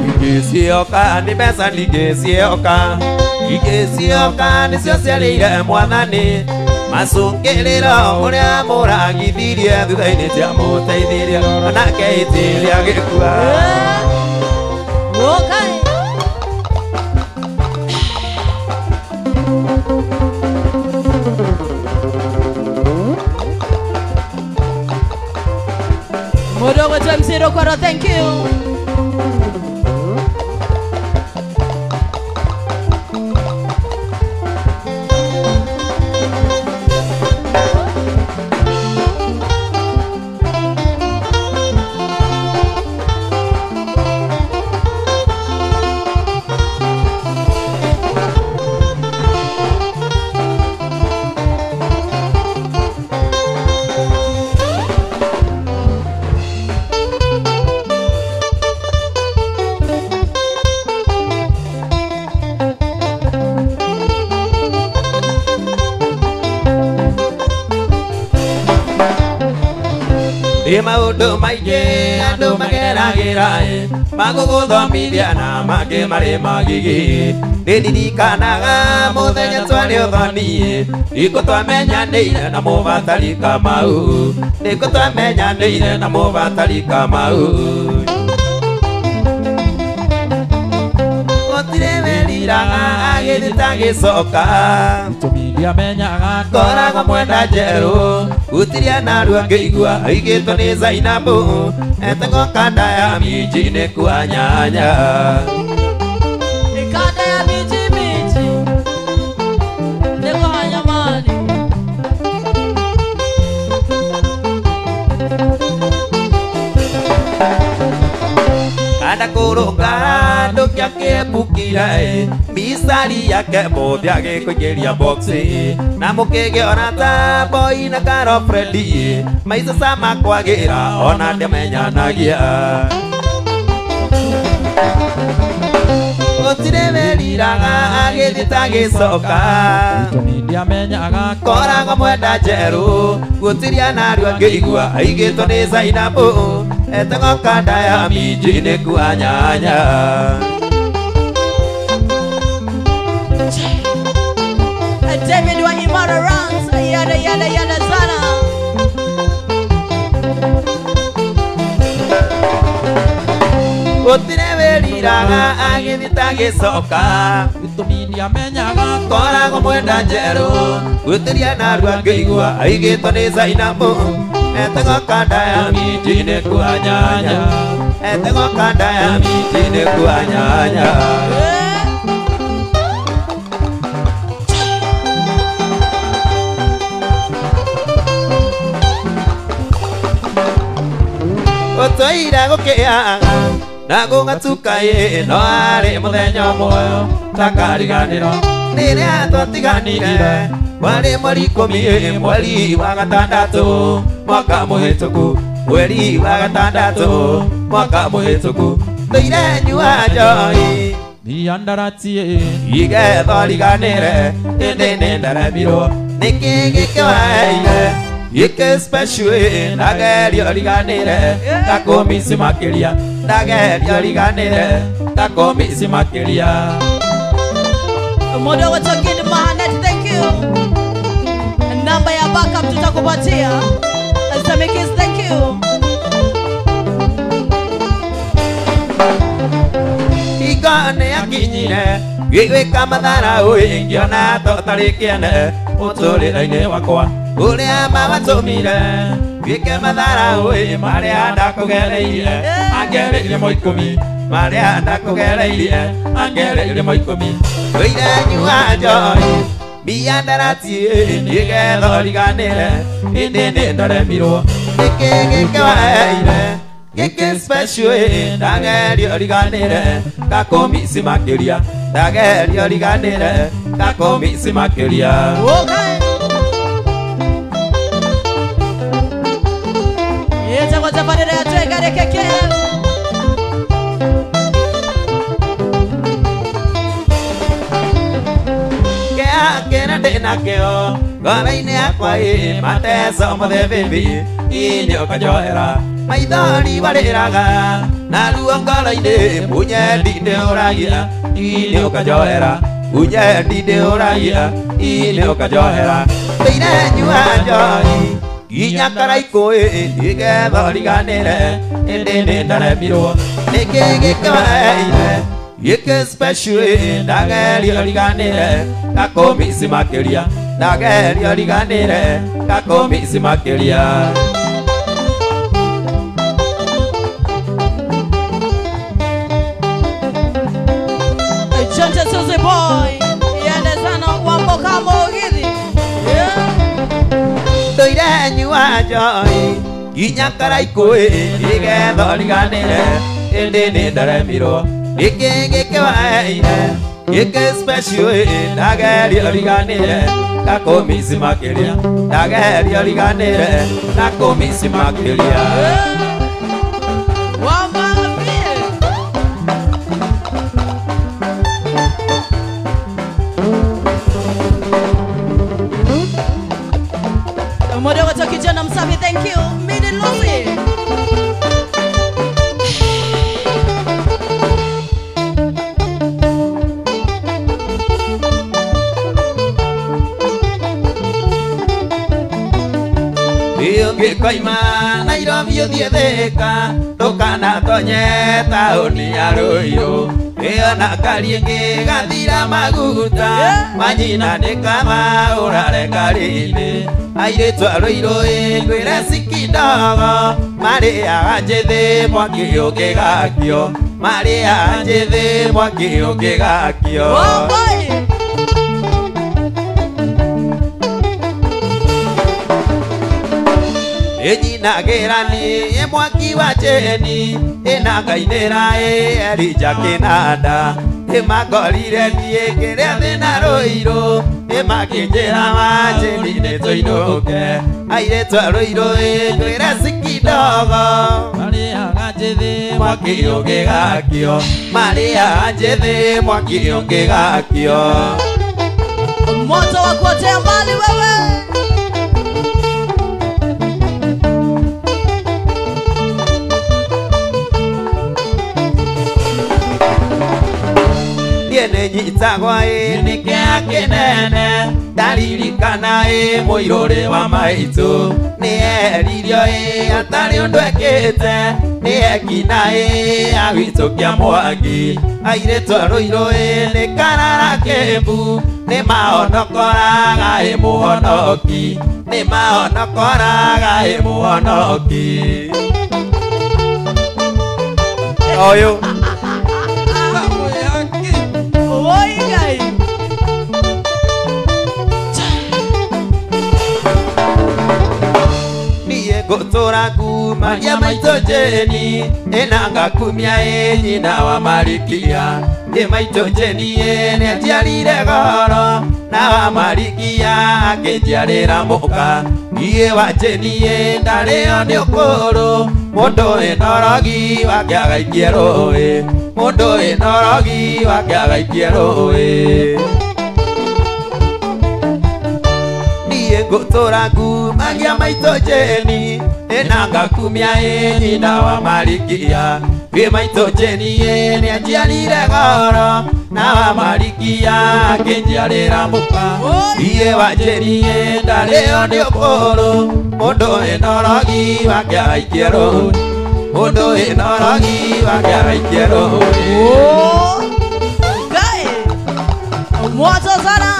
Ingĩcioka nĩ mbeca ndingĩcioka Ingĩcioka nĩcio ciarĩire mwathani Macũngĩrĩro ũrĩa mũragithirie Thutha-inĩ tiamũteithirie onake itiria gĩkua Okay. Mudogo to MC Rokoro, thank you. Maũndũ maingĩ andũ mageragĩra magũgũthomithia na mangĩ marĩ magigi Nĩndirikanaga mũthenya twarĩ ũthoni Nĩkũ twamenyanĩire na mũbatari Kamau Nĩkũ twamenyanĩire na mũbatari Kamau Gũtirĩ weriraga agĩthiĩ ta gĩcoka Itũmi ndiamenyaga Koragwo mwenda njerũ Gũtiria narua ngĩigua aigĩtwo nĩ Zainabu Etagwo kanda ya minji nĩ kwa nyanya Kanda ya minji minji nĩ kwa nyamani Kanda kũrũngara ndũkĩakĩembukire Micari yake mũthĩ agĩkũingĩria boxi Na mũkĩgĩona ta Boy na Karo Fredi Maica sama kwagĩra ona ndĩamenyanagia Gũtirĩ weriraga agĩthiĩ ta gĩcoka Itũmi ndiamenyaga Koragwo mwenda njerũ Gũtiria narua ngĩigua aigĩtwo nĩ Zainabu Etagwo kanda ya minji nĩ kwa nyanya David wa Imara Rams yada yada yada sana Gũtirĩ weriraga agĩthiĩ ta gĩcoka Itũmi ndiamenyaga Koragwo mwenda njerũ Gũtiria narua ngĩigua aigĩtwo nĩ Zainabu Etagwo kanda ya minji nĩ kwa nyanya Etagwo kanda ya minji nĩ kwa nyanya Ũtũire gũkĩaga Na gũgatuka ĩ no arĩ mũthenya ũmwe Takariganĩrwo Rĩrĩa twatiganire Warĩ mweri ikũmi mweri wa gatandatũ Mwaka mũhĩtũku Mweri wa gatandatũ Mwaka mũhĩtũku Ndũire nyua njohi Miandarati Igetha ũriganĩre Ĩndĩ nĩndaremirwo Nĩkĩ gĩkĩwaeire Gĩkĩ special Ndageria ũriganĩre Ndakũmici makĩria Ndageria ũriganĩre Ndakũmici makĩria Muda wa Tokid Mahanet, thank you. Namba ya backup tutakupatia. Samikis, thank you. Igane yakinyire Gĩgwĩka mathara ũingĩona totarĩ kĩene Mũtũrĩre-inĩ wakwa Ũrĩa mawatũmire Gĩke mathara ũĩ marĩa ndakũgereirie Angereirie mo ikũmi Marĩa ndakũgereirie Angereirie mo ikũmi Ndũire nyua njohi Miandarati nĩgetha ũriganĩre Ĩndĩ nĩndaremirwo Nĩkĩ gĩkĩwaeire Gĩkĩ special ndageria ũriganĩre Ndakũmici makĩria Ndageria ũriganĩre Ndakũmici makĩria Okay. Yetagwo tabarĩra ya Twengare keke. Kĩra ndĩnakĩo ngoro-inĩ yakwa ĩ mateco mothe baby Inĩ ũkanjohera Maithori warĩraga na ruo ngoro-inĩ Munyendi ndĩũragia Inĩ ũkanjohera Munyendi ndĩũragia Inĩ ũkanjohera Ndũire nyua njohi Nginya karaikũ nĩgetha ũriganĩre Ĩndĩ nĩndaremirwo Nĩkĩ gĩkĩwaeire Gĩkĩ special ndageria ũriganĩre Ndakũmici makĩria Ndageria ũriganĩre Ndakũmici makĩria Jonte Suzy Boy Yende sana wamboka mũgithi. Yeah. Ndũire nyua njohi Nginya karaikũ nĩgetha ũriganĩre Ĩndĩ nĩndaremirwo Nĩkĩ gĩkĩwaeire Gĩkĩ special ndageria ũriganĩre Ndakũmici makĩria Ndageria ũriganĩre Ndakũmici makĩria Wambambie. Muda wa kijana msafi, thank you. Midi Lucy. Ũngĩkoima Nairobi ũthiĩ Thĩka Ndũkanatonye taũni ya Rũirũ Ĩyo na kariũngĩ gathira maguta Manyina nĩ kama ũrare kari-inĩ Airĩtu a Rũirũ ngwĩre cikindogo Marĩaga njĩthĩ mwaki ũngĩgakio Marĩaga njĩthĩ mwaki ũngĩgakio Oh boy. Ĩnyinagĩra niĩ mwaki wa cheni Ĩnangainĩra ĩ Elija kĩnanda Ĩmangorire niĩ ngĩrĩa thĩna Rũirũ Ĩmakĩnjĩra wanjĩni nĩtũinũke Airĩtu a Rũirũ ngwĩre cikindogo Marĩaga njĩthĩ mwaki ũngĩgakio Marĩaga njĩthĩ mwaki ũngĩgakio Moto wa kuotea mbali wewe. Niĩ nĩnyitagwo ĩ nĩ kĩeha kĩnene Ndaririkana ĩ mũirũrĩ wa maitũ Nĩeririo ĩ atarĩ ũndũ ekĩte Nĩ ekinaĩ agĩtũkia mwaki Airĩtu a Rũirũ ĩ nĩ karara kĩmbu Nĩ mahonokoraga ĩ mũhonoki Nĩ mahonokoraga ĩ mũhonoki Ũyũ Oi Ngai. Niĩ ngũtũra ngumagia maitũ Jeni ĩna ngakumia ĩ nyina wa Marikia ĩ maitũ Jeni ĩ nĩanjiarire goro na wa Marikia akĩnjiarĩra mũka niĩ wa Jeni ĩ ndarĩo nĩ ũkũrũ mũndũ wĩna ũrogi wake agaikie rũĩ mũndũ wĩna ũrogi wake agaikie rũĩ ngũtũra ngumagia maitũ Jeni ĩna ngakumia ĩ nyina wa Marikia ĩ maitũ Jeni ĩ nĩanjiarire goro na wa Marikia akĩnjiarĩra mũka iĩ wa Jeni ĩ ndarĩo nĩ ũkũrũ mũndũ wĩna ũrogi wake agaikie rũĩ mũndũ wĩna ũrogi wake agaikie rũĩ. Guy, moto sana.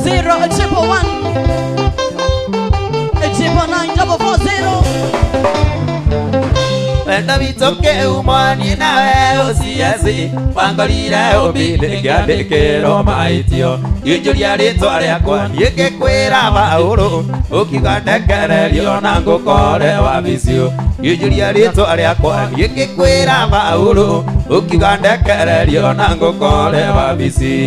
0 111 999 440. Wenda witũke umwani nawe ũcieci wangorire ũmbinĩ ngĩandĩkĩrwo mahĩtio ngĩnjũria rĩtwa rĩakwa niĩ ngĩkwĩra Paũlũ ũkiuga ndekererio na ngũkore wabicio ngĩnjũria rĩtwa rĩakwa niĩ ngĩkwĩra Paũlũ ũkiuga ndekererio na ngũkore wabici.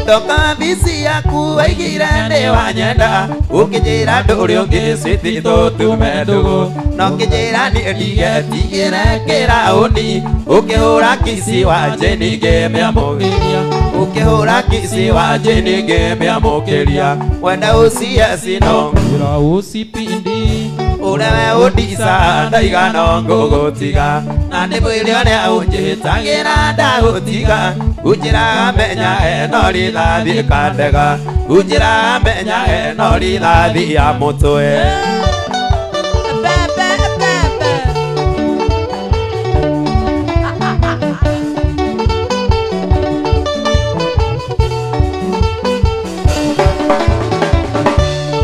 Ndoka wabici yaku waigire nĩ wanyenda ũkĩnjĩra ndũrĩ ũngĩ citi tũtume ndũgũ na ũkĩnjĩra niĩ ndige tigĩre kĩraũni ũkĩhũra kici wa Jeni ngĩmĩamũkĩria ũkĩhũra kici wa Jeni ngĩmĩamũkĩria wenda ũcieci no Njĩra ũcipindi ũrĩa we ũndica ndaigana ngũgũtiga na ndĩmwĩre ũrĩa ũnjĩtagĩra ndagũtiga unjĩraga menya ĩno rithathi ĩkandega unjĩraga menya ĩno rithathi ya mũtwe. Bebe bebe.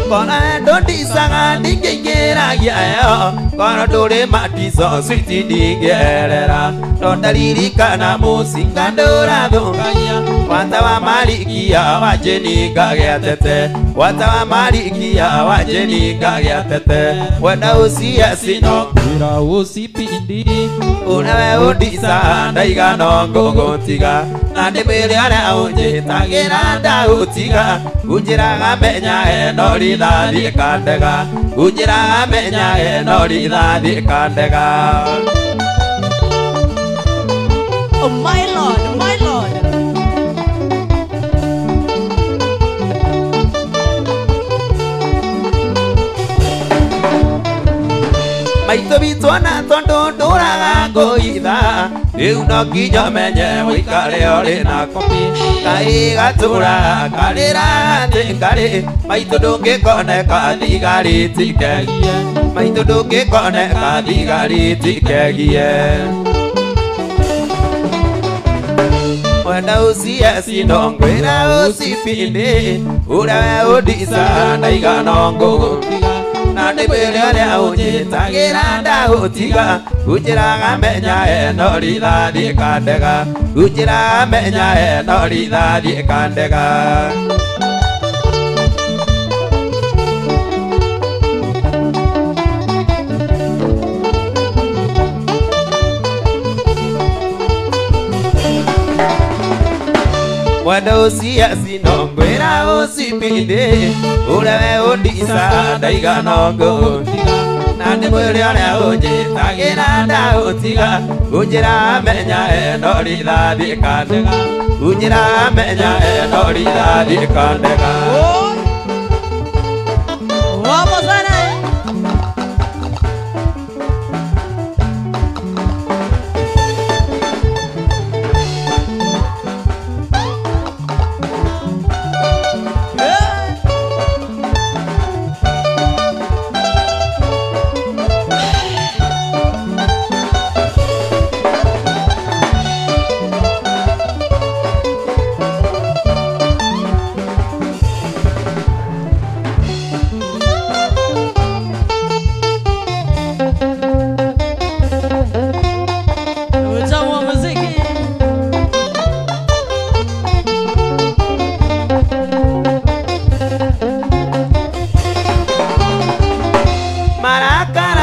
Kona ndondicaga ndingĩingĩragia ĩyo kono ndũrĩ matico switi ndingĩerera no ndaririkana mũcinga ndũrathũkagia wata wa Marikia wa Jeni ngagĩa tete wata wa Marikia wa Jeni ngagĩa tete wenda ũcieci no Njĩra ũcipindi ũrĩa we ũndica ndaigana ngũgũtiga na ndĩmwĩre ũrĩa ũnjĩtagĩra ndagũtiga unjĩraga menya ĩno rithathi ĩkandega unjĩraga menya ĩno rithathi ĩkandega. Oh my Lord, my Lord. Maitũ witũ ona tondũ ndũraga ngũitha rĩu no nginya menye ũikare ũrĩ na kopi kaĩ gatũra karĩra atĩ ngarĩ maitũ ndũngĩkoneka thigari tikegie maitũ ndũngĩkoneka thigari tikegie wenda ũcieci no ngwĩra ũcipindi ũrĩa we ũndica ndaigana ngũgũtiga na ndĩmwĩre ũrĩa ũnjĩtagĩra ndagũtiga unjĩraga menya ĩno rithathi ĩkandega unjĩraga menya ĩno rithathi ĩkandega. Wenda ũcieci no ngwĩra ũcipindi ũrĩa we ũndica ndaigana ngũgũtiga na ndĩmwĩre ũrĩa ũnjĩtagĩra ndagũtiga unjĩraga menya ĩno rithathi ĩkandega unjĩraga menya ĩno rithathi ĩkandega. Vamos sana.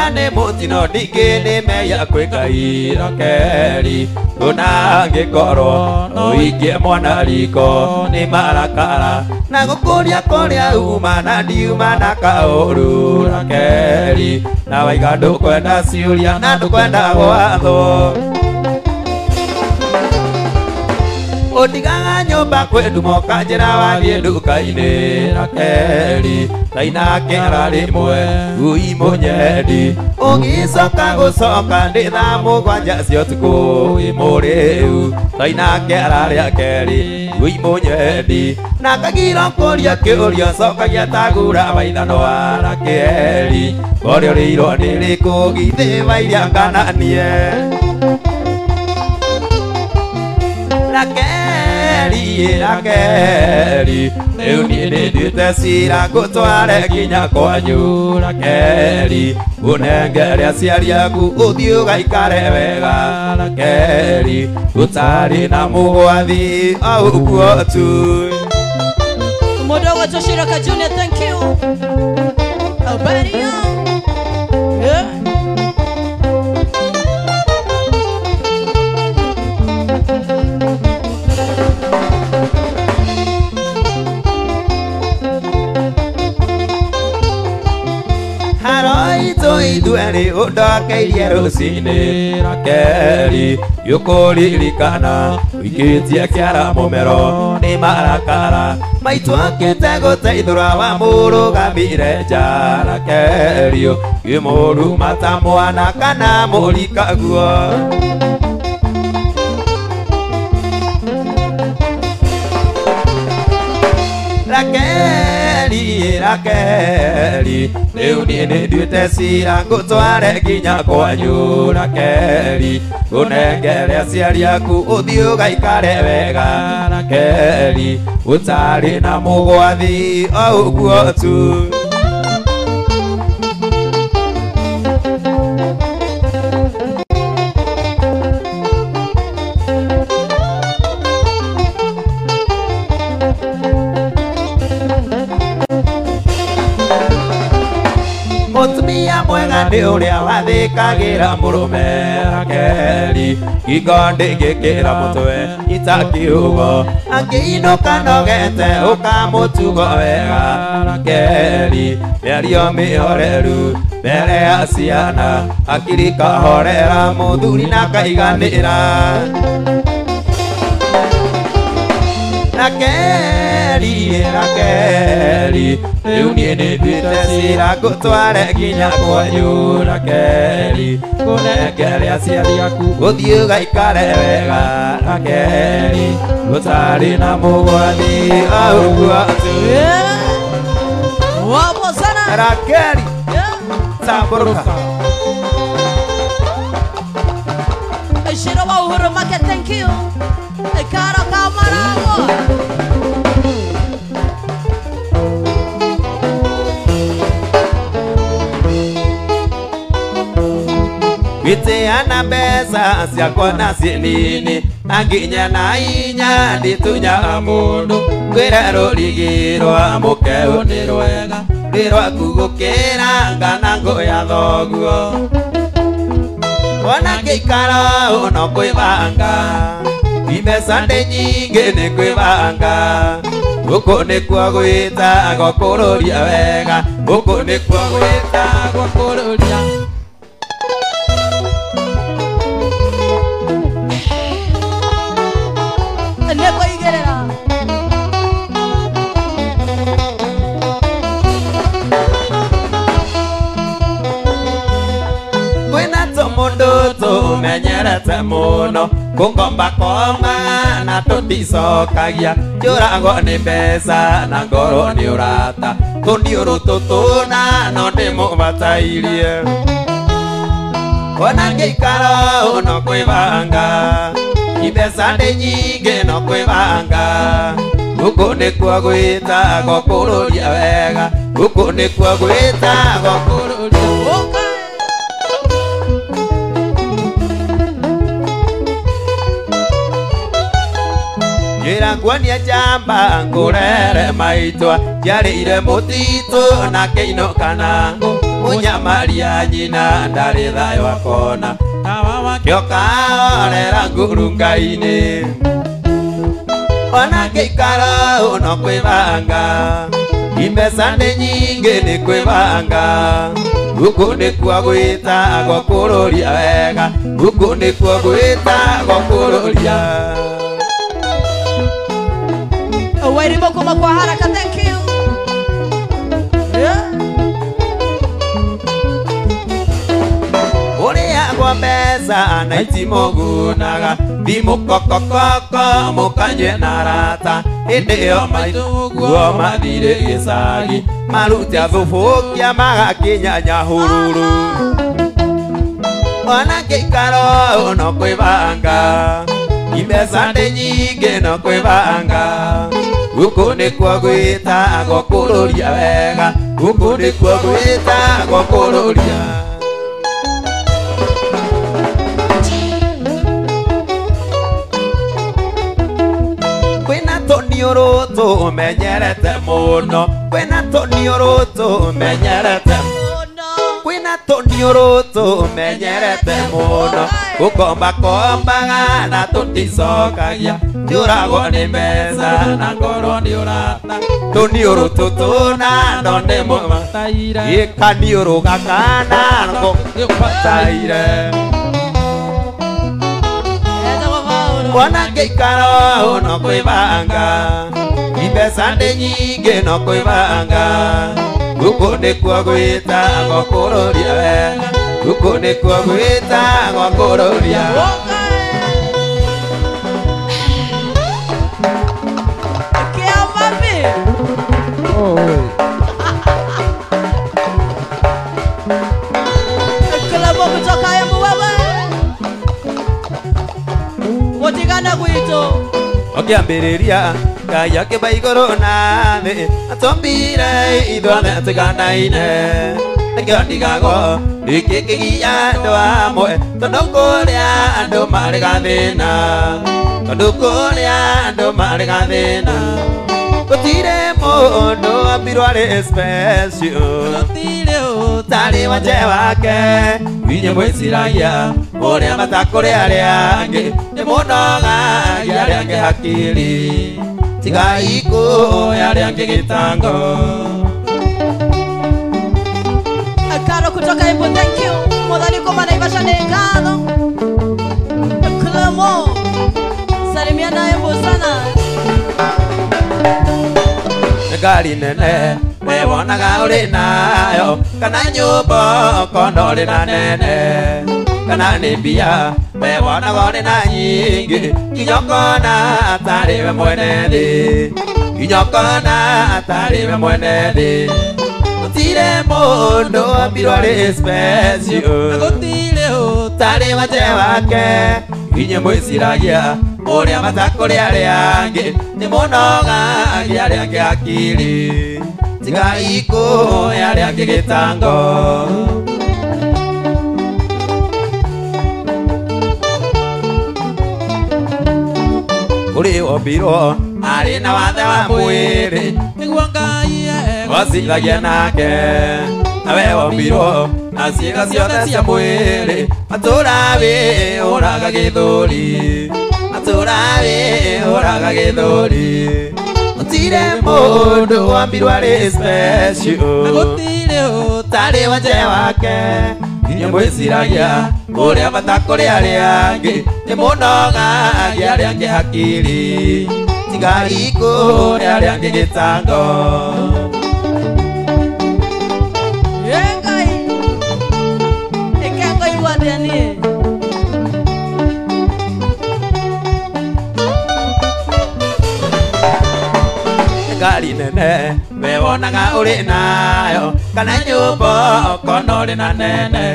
Mehia nĩ mũtino ndingĩ nĩ mehia kwĩ Ngai Rakeli ona angĩkorwo no ũikie mwana riko nĩ marakara na gũkũria kũrĩa uma na ndiuma na kaũru Rakeli na waiga ndũkwenda ciũria na ndũkwenda gwathwo Ũtigaga nyũmba kwĩ ndumo ũkanjĩra wathiĩ nduka-inĩ Rakeli taina kĩara rĩmwe ui mũnyendi ũgĩcoka gũcoka ndĩ thaa mũgwanja cia ũtukũ wĩ mũrĩu taina kĩara rĩa kerĩ ui mũnyendi na kagiro kũria kĩũria cokagia ta gura waithanwa Rakeli ũrĩa ũrĩirwo nĩ rĩkũ githĩ wairia ngananie Rakeli Rakeli rĩu niĩ nĩnduĩte cira ngũtware nginya kwanyu Rakeli ũnengere aciari aku ũthiĩ ũgaikare wega Rakeli ũtarĩ na mũgwathi o ũguo tu. Mudogo Toshiraka Junior, thank you. Alberia. Yeah. Ithuerĩ ũndokeirie rũcinĩ Rakeli ũkũririkana ũikĩtie kĩara mũmero nĩ marakara maitũ okĩte gũteithũra wamũrũgamire nja Rakeli ũkĩmũruma ta mwana kana mũrikaguo Rakeli Rakeli rĩu niĩ nĩnduĩte cira ngũtware nginya kwanyu Rakeli ũnengere aciari aku ũthiĩ ũgaikare wega Rakeli ũtarĩ na mũgwathi o ũguo tu. Mũtumia mwega nĩ ũrĩa wathĩkagĩra mũrũme Rakeli ngingo ndĩngĩkĩra mũtwe itakiugo angĩinũka nogete ũkamũtugo wega Rakeli mĩario mĩhoreru mbere ya ciana akiri kahorera mũthuri na kaiganĩra Rakeli Rakeli rĩu niĩ nĩnduĩte cira ngũtware nginya kwanyu Rakeli ngũnengere aciari aku ũthiĩ ũgaikare wega Rakeli ũtarĩ na mũgwathi o ũguo tu. Wapo sana Rakeli tambũrũka. Shiro wa Uhuru Market, thank you. Karo Kamarago. Gwĩtĩana mbeca ciakwa na ciĩ nini na nginya na inya nditunyaga mũndũ ngwĩre rũrigi rwa mũkeu nĩ rwega rwĩ rwaku gũkĩra ngana ngũ ya thoguo ona ngĩikara ũũ no kwĩbanga imbeca ndĩ nyingĩ nĩ kwĩbanga gũkũ nĩkuo gwĩtagwo kũrũria wega gũkũ nĩkuo gwĩtagwo kũrũria. Kwĩna tũmũndũ tũmenyerete mũno kũngomba koma na tũticokagia njũragwo nĩ mbeca na ngorwo nĩ ũrata tũniũrũ tũtũna no ndĩmũbatairie ona ngĩikara ũũ no kwĩbanga imbeca ndĩ nyingĩ no kwĩbanga gũkũ nĩkuo gwĩtagwo kũrũria wega gũkũ nĩkuo gwĩtagwo kũrũria. Njĩra nguonia njamba ngũrere maitwa njarĩire mũtitũ na kĩinũka na ngũ Munyamaria nyina ndarĩ thayũ akona Kĩoka orera ngurunga-inĩ Ona ngĩikara no kwĩbanga Imbeca nĩ nyingĩ nĩ kwĩbanga Gũkũ nĩkuo gwĩtagwo kũrũria wega Gũkũ nĩkuo gwĩtagwo kũrũria Wairimo kuma kwa haraka, thank you. Yeah. Ũrĩagwo mbeca na itimũgunaga Thimũ kokokoko mũkanyue na arata Hĩndĩ ĩyo maitũguo mathire gĩcagi Maruta thubũkia magakinya Nyahururu Ona ngĩikara no kwĩbanga Imbeca nĩ nyingĩ no kwĩbanga Gũkũ nĩkuo gwĩtagwo kũrũria wega Gũkũ nĩkuo gwĩtagwo kũrũria Kwĩna tũniũrũ tũmenyerete mũno Kwĩna tũniũrũ tũmenyerete mũno Kwĩna tũniũrũ tũmenyerete mũno Gũkombakombaga na tũticokagia Njũragwo nĩ mbeca na ngorwo nĩ ũrata Tũniũrũ tũtũ na no nĩ mũmataire Gĩkaniũrũ gaka na ngũbataire Ona ngĩikara no kwĩbanga Imbeca nĩ nyingĩ no kwĩbanga Gũkũ nĩkuo gwĩtagwo kũrũria wega Gũkũ nĩkuo gwĩtagwo kũrũria Kiamami. Klabu kutoka Embu wewe Mutigana gwitũ Ũkĩambĩrĩria Ngai akĩmba igũrũ na thĩ Atũmbire ithuothe tũiganaine Nĩkĩo ndigagwo nĩkĩ kĩgia andũ amwe Tondũ kũrĩa andũ marĩ gathĩna Tondũ kũrĩa andũ marĩ gathĩna Gũtirĩ mũndũ ambirwo arĩ special Gũtirĩ ũtarĩ wanje wake Inyuĩ mwĩciragia ũrĩa matakũrĩ arĩa angĩ Nĩ mũnogagia arĩa angĩ hakiri Tigai kũhe arĩa angĩ gĩtango Karo kutoka Embu, thank you. Muthani kuma Naivasha nĩ ngatho. Clemo, salimia na Embu sana. Ngari nene we wonaga ũrĩ nayo Kana nyũmba ũkona ũrĩ na nene Kana nĩ mbia we wonaga ũrĩ na nyingĩ Nginya ũkona atarĩ we mwene thĩ Nginya ũkona atarĩ we mwene thĩ Gũtirĩ mũndũ ambirwo arĩ special Gũtirĩ ũtarĩ wanje wake Inyuĩ mwĩciragia ũrĩa matakũrĩ arĩa angĩ Nĩ mũnogagia arĩa angĩ hakiri Tigai kũhe arĩa angĩ gĩtango Ũrĩ wombirwo arĩ na wathe wa mwĩrĩ Nĩguo Ngai Wacithagia nake Nawe wombirwo na ciĩga ciothe cia mwĩrĩ Matũra wĩhũraga gĩthũri Matũra wĩhũraga gĩthũri Gũtirĩ mũndũ wambirwo arĩ special Gũtirĩ ũtarĩ wanje wake Inyuĩ mwĩciragia ũrĩa matakũrĩ arĩa angĩ Nĩ mũnogagia arĩa angĩ hakiri Tigai kũhe arĩa angĩ gĩtango Ngai Ĩkengo igwatia niĩ Ngari nene we wonaga ũrĩ nayo Kana nyũmba ũkona ũrĩ na nene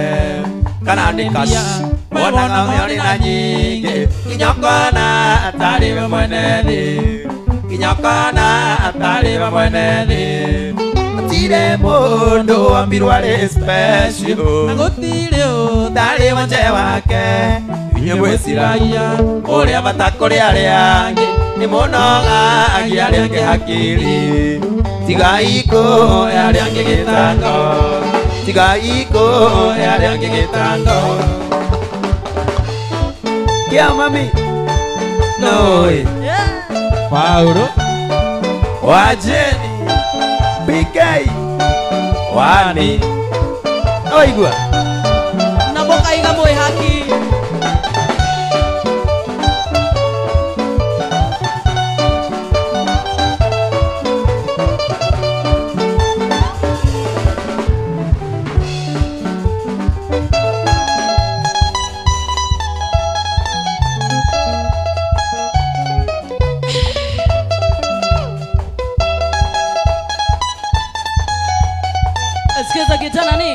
Kana nĩ cash wonaga ũrĩ na nyingĩ Nginya ũkona atarĩ we mwene thĩ Nginya ũkona atarĩ we mwene thĩ Gũtirĩ mũndũ ambirwo arĩ special Gũtirĩ ũtarĩ wanje wake Inyuĩ mwĩciragia ũrĩa matakũrĩ arĩa angĩ Nĩ mũnogagia arĩa angĩ hakiri Tigai kũhe arĩa angĩ gĩtango. Tigai kũhe arĩa angĩ gĩtango Kia mami Noi Yeah. Paulo Wajeni PK Wani Oigua Na mũkaiga mwĩ haki. Sikiza kitana ni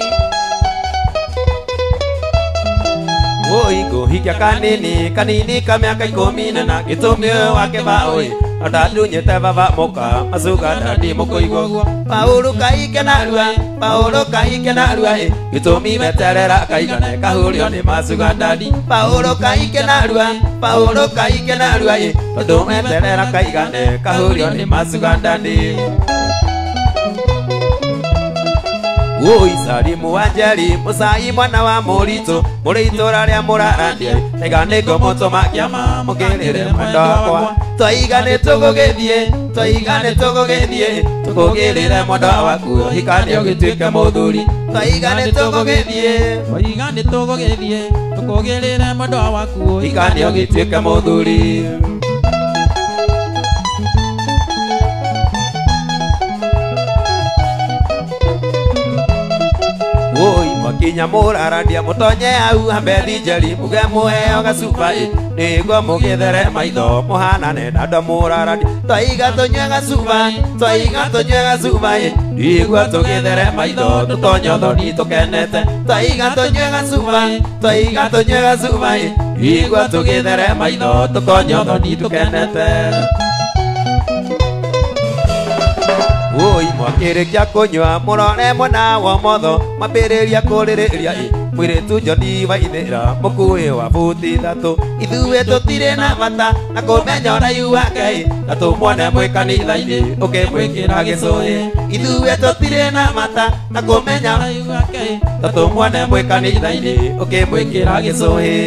Woi ngũhikia kanini kanini ka mĩaka ikũmi na na gĩtũmi ũyũ wake baũĩ ndandunyĩte baba mũka macuga ndandi mũkũigua ũguo Paũlũ kaike narua Paũlũ kaike narua ĩ gĩtũmi weterera kaigane kahurio nĩ macuga ndandi Paũlũ kaike narua Paũlũ kaike narua ĩ tondũ weterera kaigane kahurio nĩ macuga ndandi Woi Salimu wa Njeri Mũcai mwana wa mũritũ mũrĩ itũra rĩa mũrarandia taiga nĩ ngũmũtũma kĩama mũkĩrĩre mwendwa wakwa twaiga nĩ tũgũgĩthiĩ twaiga nĩ tũgũgĩthiĩ tũkũgĩrĩre mwendwa waku hikanie ũgĩtuĩke mũthuri twaiga nĩ tũgũgĩthiĩ Twaiga nĩ tũgũgĩthiĩ tũkũgĩrĩre mwendwa waku hikanie ũgĩtuĩke mũthuri Woi makinya mũrarandia mũtonye hau hambethi njeri muge mũheo gacuba ĩ nĩguo mũgĩthere maitho mũhanane na andũ a mũrarandia twaiga tũnyue gacuba twaiga tũnyue gacuba ĩ nĩguo tũgĩthere maitho tũtonye ũthoni tũkenete twaiga tũnyue gacuba twaiga tũnyue gacuba ĩ nĩguo tũgĩthere maitho tũtonye ũthoni tũkenete Woi mwakĩrĩkia kũnyua mũrore mwena wa ũmotho mwambĩrĩria kũrĩrĩria ĩ mũirĩtu Joni wa ithĩra mũkuĩ wa buti ithatũ ithuĩ tũtirĩ na bata na kũmenya ũraihu wake ĩ na tũmuone mwĩ kanitha-inĩ ũkĩmwĩkĩra gĩcũhĩ ithuĩ tũtirĩ na bata na kũmenya ũraihu wake ĩ na tũmuone mwĩ kanitha-inĩ ũkĩmwĩkĩra gĩcũhĩ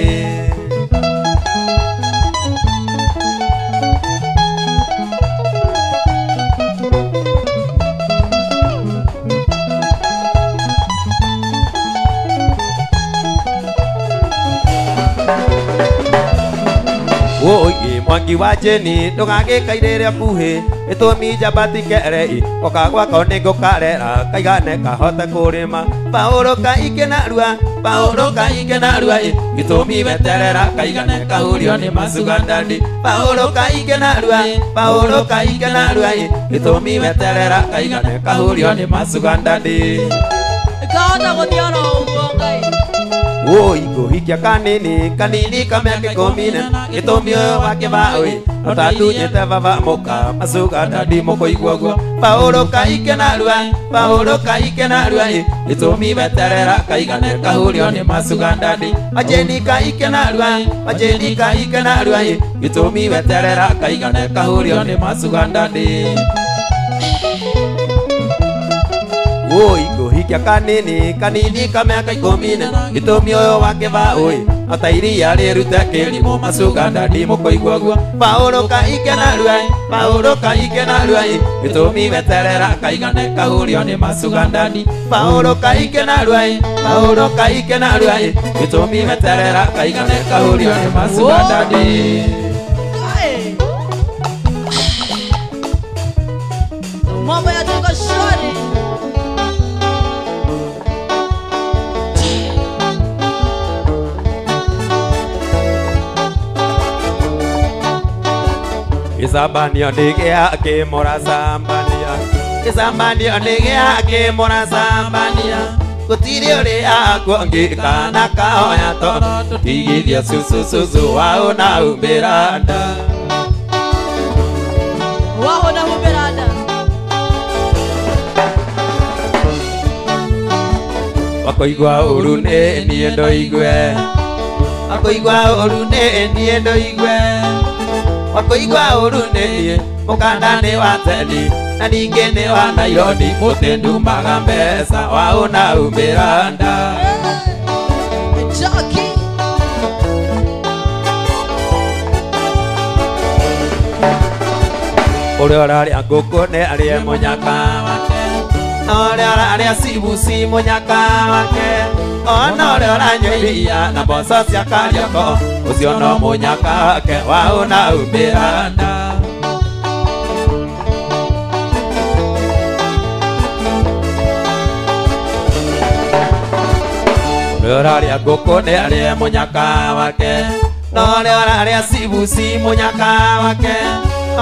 Woi mwangi wa Jeni ndũgagĩkairĩre kuhĩ ĩtũmi njamba ti kere ĩ goka gwakwa nĩngũkarera kaigane kahote kũrĩma Paũlũ kaike narua Paũlũ kaike narua ĩ gĩtũmi weterera kaigane kahurio nĩ macuga ndandi Paũlũ kaike narua Paũlũ kaike narua ĩ gĩtũmi weterera kaigane kahurio nĩ macuga ndandi Kahota gũthiĩ oro ũguo Ngai. Woi ngũhikia kanini kanini ka mĩaka ikũmi na gĩtũmi ũyũ wake baũĩ no ndandunyĩte baba mũka macuga ndandi mũkũigua ũguo Paũlũ kaike narua Paũlũ kaike narua ĩ gĩtũmi weterera kaigane kahurio nĩ macuga ndandi Majeni kaike narua Majeni kaike narua ĩ gĩtũmi weterera kaigane kahurio nĩ macuga ndandi Woi ngũhikia kanini kanini ka mĩaka ikũmi na gĩtũmi ũyũ wake baũĩ no ta iria rĩrute kĩrimũ macuga ndandi mũkũigua ũguo Paũlũ kaike narua Paũlũ kaike narua ĩ gĩtũmi weterera kaigane kahurio nĩ macuga ndandi Paũlũ kaike narua ĩ Paũlũ kaike narua ĩ gĩtũmi weterera kaigane kahurio nĩ macuga ndandi Kai. Mambo yatuko shwari. Gĩcambanio nĩ gĩa kĩmũracambania Gĩcambanio nĩ gĩa kĩmũracambania Gũtirĩ ũrĩa kuongĩ kana kahoya toro tũtigithia cucu cucu wao na umbĩra nda Waho na humbĩra nda. Wakũigua ũru nĩ niĩ ndoigue Wakũigua ũru nĩ niĩ ndoigue Wakũigua ũru nĩ niĩ mũkanda nĩ wa tendi Na ningĩ nĩ wa Nairobi mũtĩ ndumaga mbeca wa ũnaumĩra nda. Jackie. Ũrĩa ũrarĩa ngũkũ nĩ arĩe mũnyaka wake, ũrĩa ũrarĩa cibuci mũnyaka wake, ona ũrĩa ũranyua iria na mboco cia Karioko ũcio no mũnyaka wake wa ũnaumĩra nda. Ũrĩa ũrarĩa ngũkũ nĩ arĩe mũnyaka wake, na ũrĩa ũrarĩa cibuci mũnyaka wake,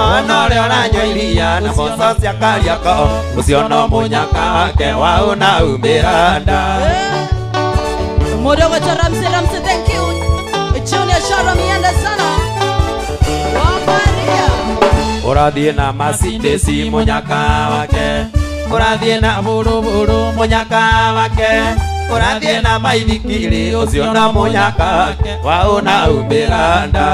ona ũrĩa ũranyua iria na mboco cia Karioko ũcio no mũnyaka wake wa ũnaumĩra nda. Mudogo cha Ramsey Ramsey, thank you. Junior Sharon mienda sana. Wa Maria. Ũrathiĩ na Mercedes mũnyaka wake, ũrathiĩ na buruburu mũnyaka wake, ũrathiĩ na maithikiri ũcio no mũnyaka wake wa ũnaumĩra nda.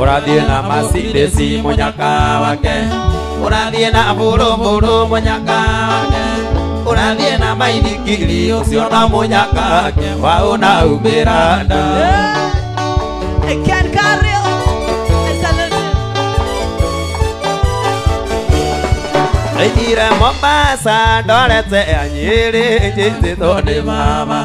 Ũrathiĩ na Mercedes mũnyaka wake, ũrathiĩ na buruburu mũnyaka wake, ũrathiĩ na maithikiri ũcio no mũnyaka wake wa ũnaumĩra nda. Ken Kario. Ndaithire Mombasa ndorete Nyĩrĩ njĩtĩtwo nĩ mama,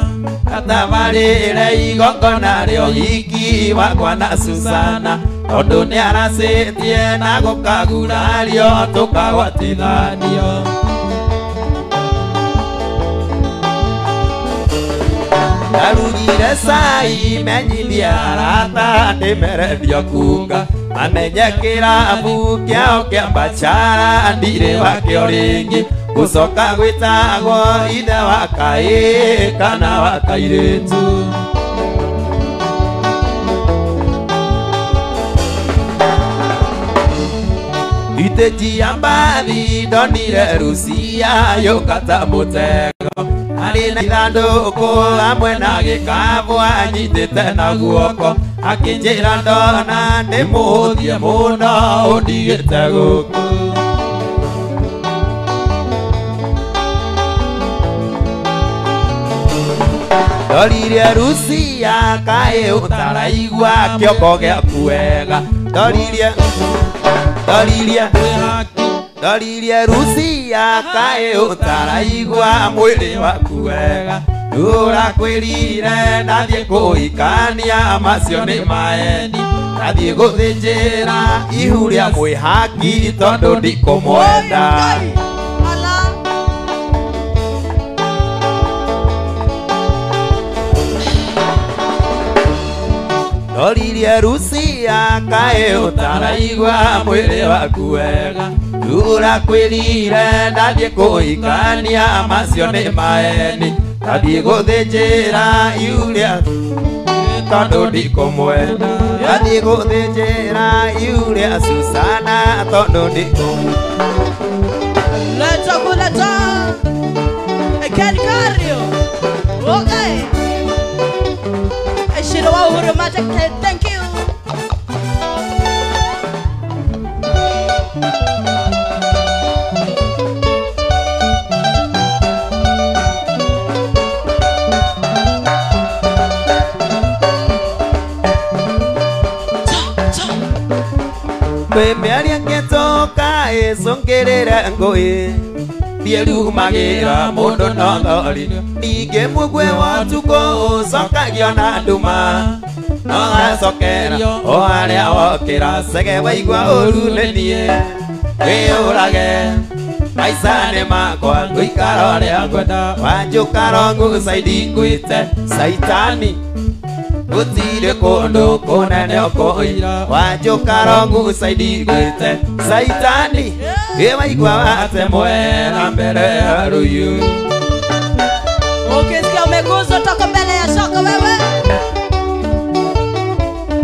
atabarĩre igongona rĩa ũhiki wakwa na Susana, tondũ nĩaracĩtie na gũkagurario tũkagwatithanio. Ndarugire cai menyithie arata ndĩmererio kunga, mamenye kĩrabu kĩao kĩa Bachara ndirĩ wakĩo rĩngĩ, gũcoka gwĩtagwo ithe wa kaĩ kana wa kairĩtu. Itĩ cia mbathi ndonire Rucia yũka ta mũtego, arĩ na ithandũkũ hamwe na gĩkabũ anyitĩte na guoko, akĩnjĩra ndona ndĩmũhũthie mũno ũndigĩte gũkũ. Ndoririe Rucia kaĩ ũtaraigua kĩongo gĩaku wega, ndoririe ndoririe ndoririe Rucia kaĩ ũtaraigua mwĩrĩ waku wega, ũrakwĩrire ndathiĩ kũhikania macio nĩ maeni, ndathiĩ gũthĩnjĩra ihu rĩa mwĩhaki tondũ ndikũmwenda. Ndoririe Rucia kaĩ ũtaraigua mwĩrĩ waku wega, ũrakwĩrire ndathiĩ kũhikania macio nĩ maeni, ndathiĩ gũthĩnjĩra ihu rĩa tondũ ndikũmwenda, ndathiĩ gũthĩnjĩra ihu rĩa Susana tondũ ndikũmwenda. Leta kuleta Ken Kario. Okay. Shiro wa Uhuru Magic, thank you. Mĩario ngĩtũka ĩcũngĩrĩre ngũĩ, ndiĩrumagĩra mũndũ no thori, ningĩ mũgwe wa ũtukũ ũcokagio na nduma, no gacokera o harĩa wokĩra, cege waigua ũru nĩ niĩ wĩyũrage, maica nĩ makwa ngũikara ũrĩa ngwenda, wanjũka rongu caidi ngwĩte caitani, gũtirĩ kũndũ kũnene ũkũira, wanjũka rongu caidi ngwĩte caitani, ĩ waigua watemwera mbere ya rũiũ. Ukisikia umeguzwa toka mbele ya shoka wewe.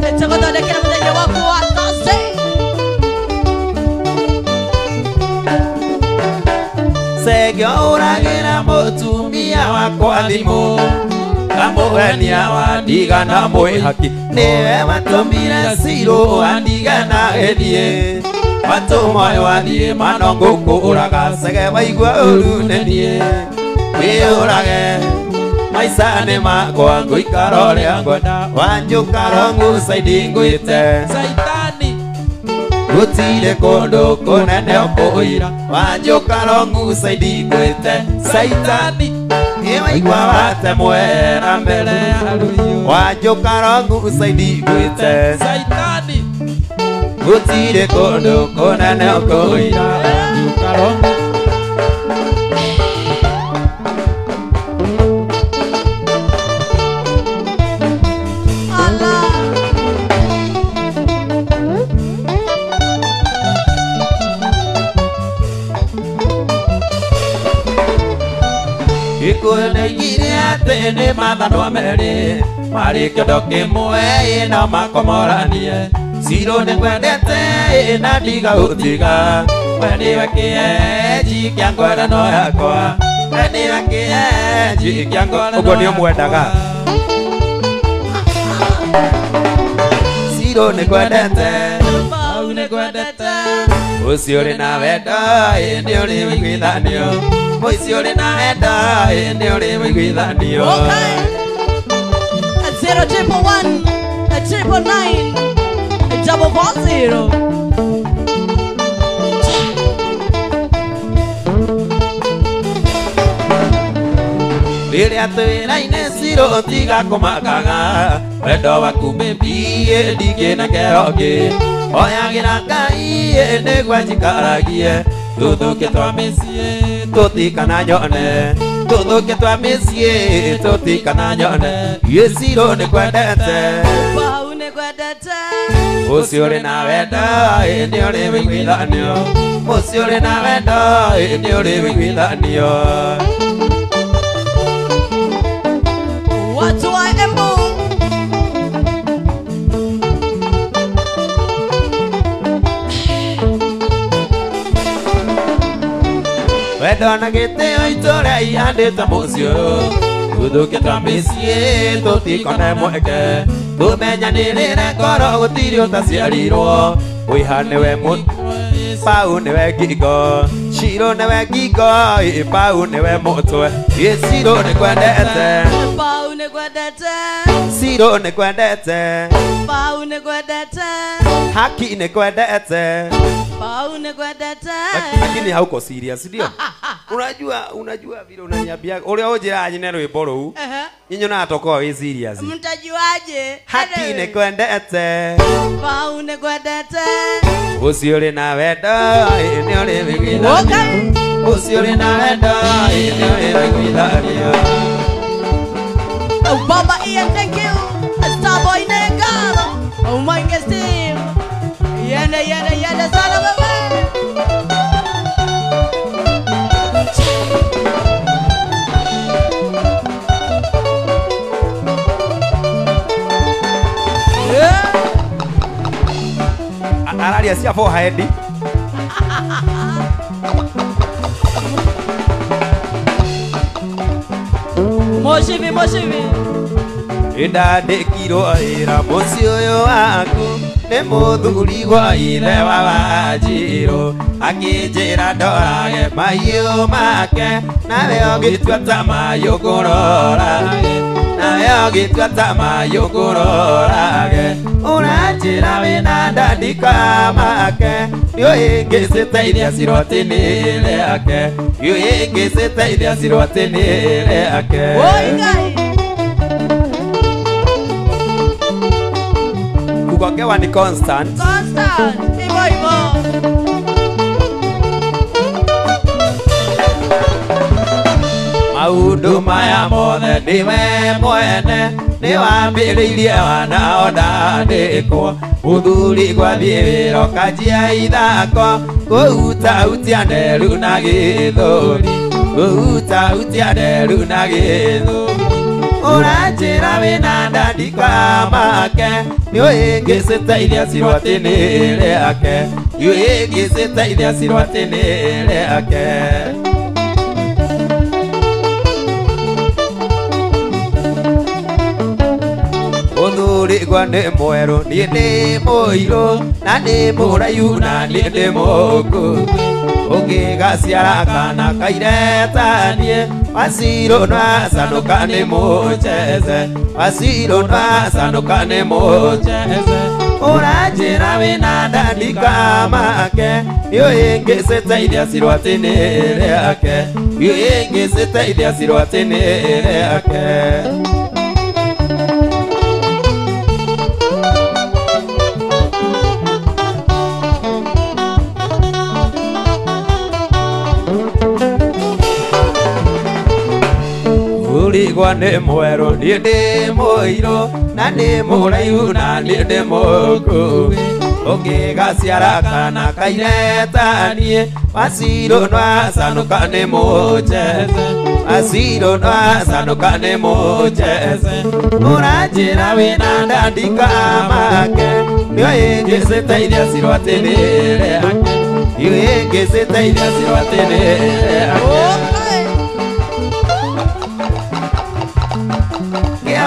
Tutakuthondekera muthenya waku wa Thursday. Cege ũragĩra mũtumia wakwa thimũ, Mũhenia wa ndiga na mwĩhaki nĩwe watũmire Ciro wa ndiga na gĩthiĩ watũma ũyũ athiĩ mano ngũkũũraga cege waigua ũru nĩ niĩ wĩyũrage maica nĩ makwa ngũikara ũrĩa ngwenda wanjũka rongucaidi ngwĩte Saitani gũtirĩ kũndũ kũnene ũkũira wanjũka rongucaidi ngwĩte Saitani nĩwaigua watemwera mbere ya rũhiũ wanjũka rongucaidi ngwĩte Saitani gũtirĩ kũndũ kũnene ũkũira wanjũka rongu Allah. Gĩkũyũ nĩoigire atĩ nĩ mathanwa merĩ marĩ kĩondo kĩmwe na makomoranie Ciro nĩngwendete na ndigagũtiga we nĩwe kĩenji kĩa ngwendano yakwa we nĩwe kĩenji kĩa ngwendano ũguo nĩũmwendaga Ciro nĩngwendete Pau nĩngwendete ũcio ũrĩ na wendo nĩ ũrĩ wĩiguithanio mũici ũrĩ na wendo nĩ ũrĩ wĩiguithanio Okay. 0 1 1 999 440. Rĩrĩa twĩraine Ciro tiga kũmakaga wendo waku baby ndingĩnengera ũngĩ oyagĩra Ngai nĩguo anjikaragie tũthũke twa mĩciĩ tũtikana nyone tũthũke twa mĩciĩ tũtikana nyone Ĩ Ciro nĩngwendete Pau nĩngwendete ũcio ũrĩ na wendo nĩ ũrĩ wĩiguithanio ũcio ũrĩ na wendo nĩ ũrĩ wĩiguithanio Watu wa Embu. Wendo na gĩtĩo itũũra ihandĩte mũciĩ ũyũ tũthũke twa mĩciĩ tũtikone mweke tũmenyanĩrĩre ngoro gũtirĩ ũtaciarirwo wĩha nĩwe mũtwe Pau nĩwe ngingo Ciro nĩwe ngingo Pau nĩwe mũtwe Ĩ Ciro nĩngwendete Pau nĩngwendete Ciro nĩngwendete Pau nĩngwendete Haki nĩngwendete Pau nĩngwendete Lakini hauko serious ndio unajua vile unaniambia ũrĩa ũnjĩraga nyine rwĩmbo rũu Ehe. Nyinyonaga tokorwo wĩ serious Mtajuaje? Haki nĩngwendete Pau nĩngwendete ũcio ũrĩ na wendo nĩ ũrĩ wĩiguithanio Okay. ũcio ũrĩ na wendo nĩ ũrĩ wĩiguithanio Baba Ian, thank you. Starboy Nengaro. Mike Steve. Yende yende yende sana wewe. Yeah. Araria cia forehead Moshibi moshibi. Ndandĩkirwo wĩra mũciĩ ũyũ waku nĩ mũthuri wa ithe wa Wanjirũ akĩnjĩra ndorage mahiũ make nawe ũgĩtua ta mayũ ngũrorage nawe ũgĩtua ta mayũ ngũrorage ũranjĩra wĩna ndandĩka make nĩũĩ ngĩciteithia ciroti-inĩ rĩake nĩũĩ ngĩciteithia ciroti-inĩ rĩake Oi Ngai. Kugongewa ni constant. Constant. Hivyo hivyo. Maũndũ maya mothe nĩwe mwene nĩwambĩrĩirie wanao ndandĩkwo mũthuri gwathiĩ wĩra ũkanjia ithako kũhutahutia nderu na gĩthũri kũhutahutia nderu na gĩthũri ũranjĩra wĩna ndandĩka make nĩũĩ ngĩciteithia ciroti-inĩ rĩake nĩũĩ ngĩciteithia ciroti-inĩ rĩake Urigwa nĩ mwerũ niĩ ndĩ mũirũ na nĩ mũraihu na niĩ ndĩ mũkuhĩ ũngĩgaciara kana kairetanie wacirũ nwacanũka nĩ mũcheze wacirũ nwacanũka nĩ mũcheze ũranjĩra wĩna nda ndikamake nĩũĩ ngĩciteithia cirwo atĩ nĩ rĩake nĩũĩ ngĩciteithia cirwo atĩ nĩ rĩake. Urigwa nĩ mwerũ niĩ ndĩ mũirũ na nĩ mũraihu na niĩ ndĩ mũkuhĩ ũngĩgaciara kana kairetanie wacirũ nwacanũka nĩ mũcheze wacirũ nwacanũka nĩ mũcheze ũranjĩra wĩna nda ndikamake nĩũĩ ngĩciteithia cirwo atĩ nĩ rĩake nĩũĩ ngĩciteithia cirwo atĩ nĩ rĩake.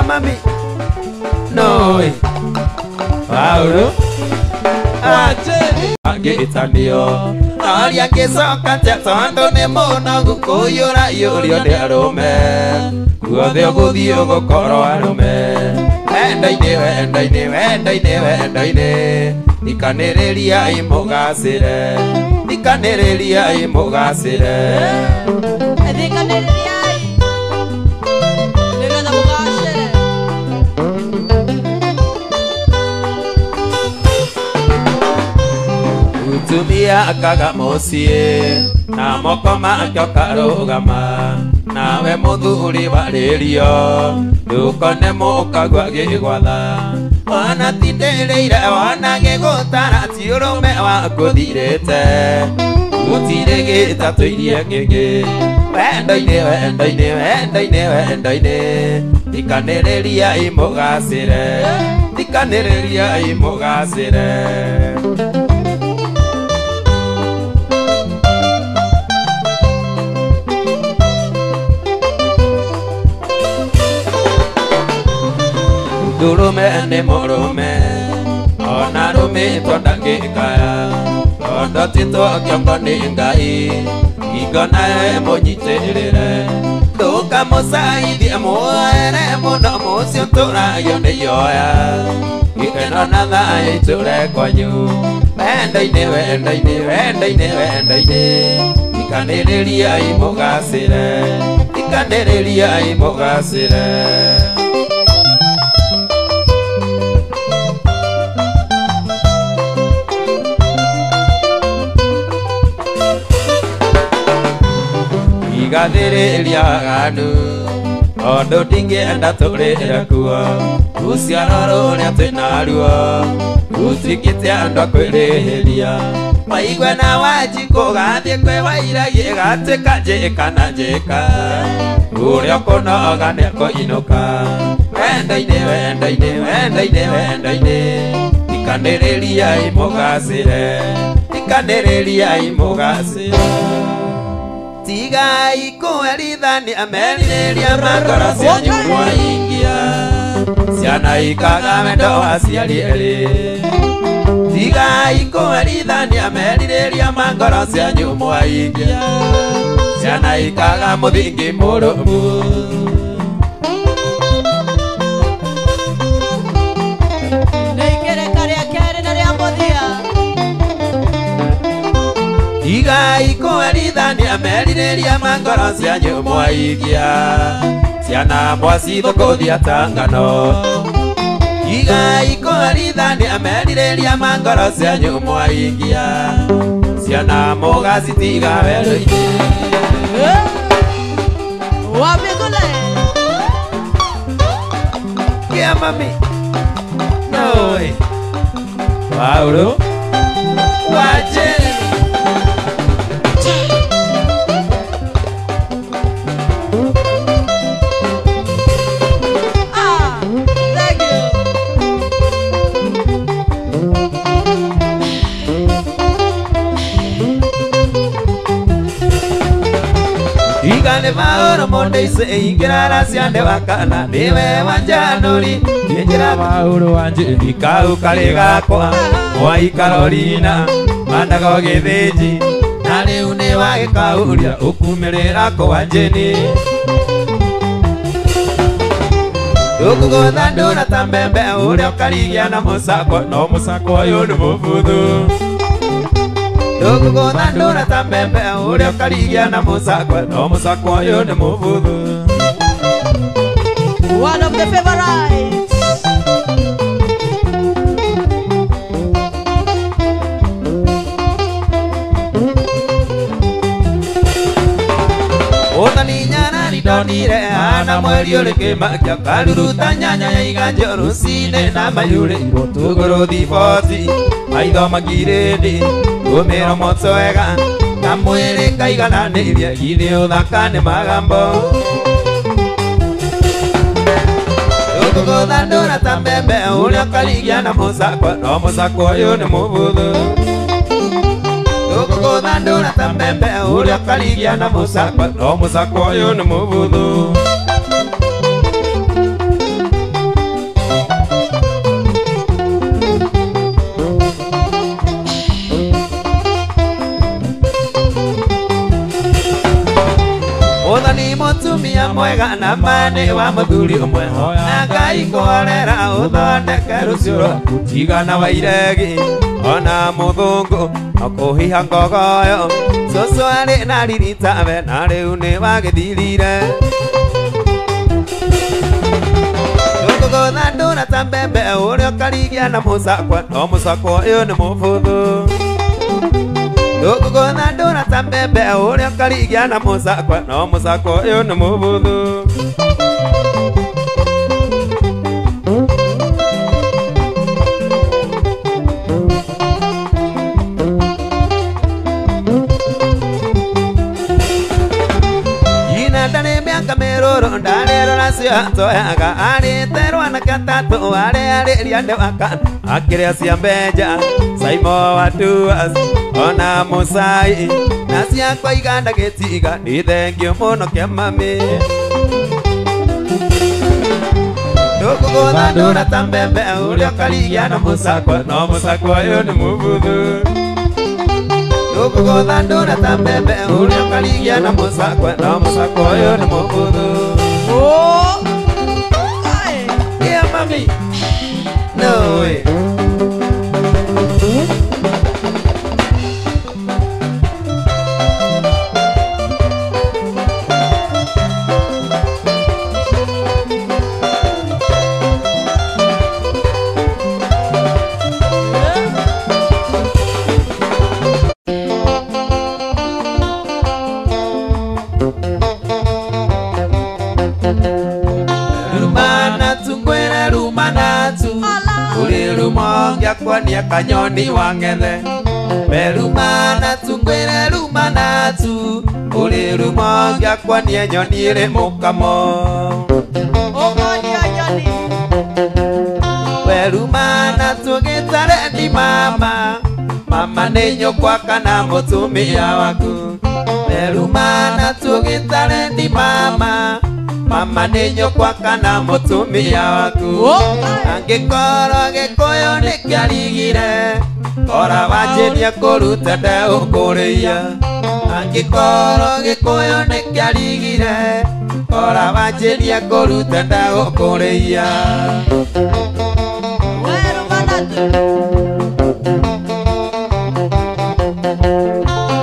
Mami, no, Paulo, agĩtanio aria ngĩcoka tia tondũ nĩ mũnogu kũiyũra iyũrio nĩ arũme guothe ũgũthiĩ ũgũkorwo arũme wendo-inĩ wendo-inĩ wendo-inĩ wendo-inĩ thikanĩrĩriai mũgacĩre thikanĩrĩriai mũgacĩre thikanĩrĩriai nĩgetha mũgacĩre. Mutumia akaga mũciĩ na moko make ũkarũgama nawe mũthuri warĩrio ndũkone mũkagua gĩgwatha wana tindĩrĩire wana gĩgũtara ti ũrũme wakũthirĩte gũtirĩ gĩtatũirie ng'ĩngĩ wendo-inĩ wendo-inĩ wendo-inĩ wendo-inĩ thikanĩrĩriai mũgacĩre thikanĩrĩriai mũgacĩre. Ndũrũme nĩ mũrũme ona rũmĩtwo ndangĩkaya tondũ titwo kĩongo nĩ Ngai hingo nawe mũnyitĩrĩre ndũkamũcaithie muoere mũno mũciĩ ũtũragio nĩ ioya gĩkeno na thayũ itũre kwanyu wendo-inĩ wendo-inĩ wendo-inĩ wendo-inĩ thikanĩrĩriai mũgacĩre thikanĩrĩriai mũgacĩre. Igathĩrĩria waganu tondũ ndingĩenda tũrĩre kuo rũciaro rũrĩa twĩnaruo rũtuĩkĩte andũ a kwĩrĩhĩria waigua na wanjikũ gathiĩ kwĩ wairagi gatuĩka njĩka na njĩka ũrĩa ũkũnoga nĩekũinũka wendo-inĩ wendo-inĩ wendo-inĩ wendo-inĩ thikanĩrĩriai mũgacĩre thikanĩrĩriai mũgacĩre. Tigai kũherithania merirĩria ma ngoro cianyu mwaingia ciana ikaga wendo wa aciari erĩ tigai kũherithania merirĩria ma ngoro cianyu mwaingia ciana ikaga mũthingi mũrũmu. Nĩ ikereka rĩa kerĩ na rĩa mũthia. Tigai kũherithania merirĩria ma ngoro cianyu mwaigia ciana mwacithũkũthia ta ngano tigai kũherithania merirĩria ma ngoro cianyu mwaigia ciana mũgacitiga werũ-inĩ. Wapi kule? Kia mami noi Paulo waje. Ah, thank you. Tigane maoro monde ise ingirara ciande wakana niwe wanjanuri Injira mauro wanje ikau kari gakwa mwai Carolina mandaga githinji na riu ni wagikauria ukumirira kwa njini Ukugutha ndura ta mbembe uria ukarigia na mucako no mucako uyu ni mubuthu Ukugutha ndura ta mbembe uria ukarigia na mucako no mucako uyu ni mubuthu. One of the favorites. Ndonire ana mweri uri kimakia karuruta nyanya ya iganjo rucine na mayure tuguru thiboti maitho magirindi umiro motwega kamwiri kaigananirie githĩ ũthaka nĩ magambo. Ukugutha ndura ta mbembe ũrĩa ũkarigia na mũcakwa no mũcakwa ũyũ nĩ mũbuthu. Ukugutha ndura ta mbembe ũrĩa ũkarigia na mũcakwa no mũcakwa ũyũ nĩ mũbuthu. Ũthani mũtumia mwega na mani wa mũthuri ũmwe na Ngai kũhorera ũthondeke rũciũ rwaku tigana wa iregi ona mũthũngũ no kũhiha ngogoyo cũcũ arĩ na riritawe na rĩu nĩ wagĩthirire. Ũkũgũtha ndũra ta mbembe ũrĩa ũkarigia na mũcakwa no mũcakwa ũyũ nĩ mũbuthu. Ũkũgũtha ndũra ta mbembe ũrĩa ũkarigia na mũcakwa no mũcakwa ũyũ nĩ mũbuthu. Ndarerora arĩte rwana gatatũ arĩa arĩria nĩ wakana akĩrĩa cia mbenja Saimo wa Duas ona Musai na ciakwa iganda gĩtiga nĩ thengio mũno kĩa mami. Ndũkũgũtha ndũra ta mbembe ũrĩa ũkarigia na mũcakwa no mũcakwa ũyũ nĩ mũbuthu. Ndũkũgũtha ndũra ta mbembe ũrĩa ũkarigia na mũcakwa no mũcakwa ũyũ nĩ mũbuthu. Oh, yeah, mami. No way. Nia kanyoni wang'ethe werumana tu ngwĩre rumana tu ũrĩ rumo ngĩakwa nĩ nyoni ĩrĩ mũkamo. Werumana tu gĩtare ndi mama mama nĩ nyũkwa kana mũtumia waku. Werumana tu gĩtare ndi mama mama nĩ nyũkwa kana mũtumia waku. Angĩkorwo gĩkũyũ nĩ kĩarigire kora wanjĩrie kũruta ndeũkũrĩia. Angĩkorwo gĩkũyũ nĩ kĩarigire kora wanjĩrie kũruta ndeũkũrĩia.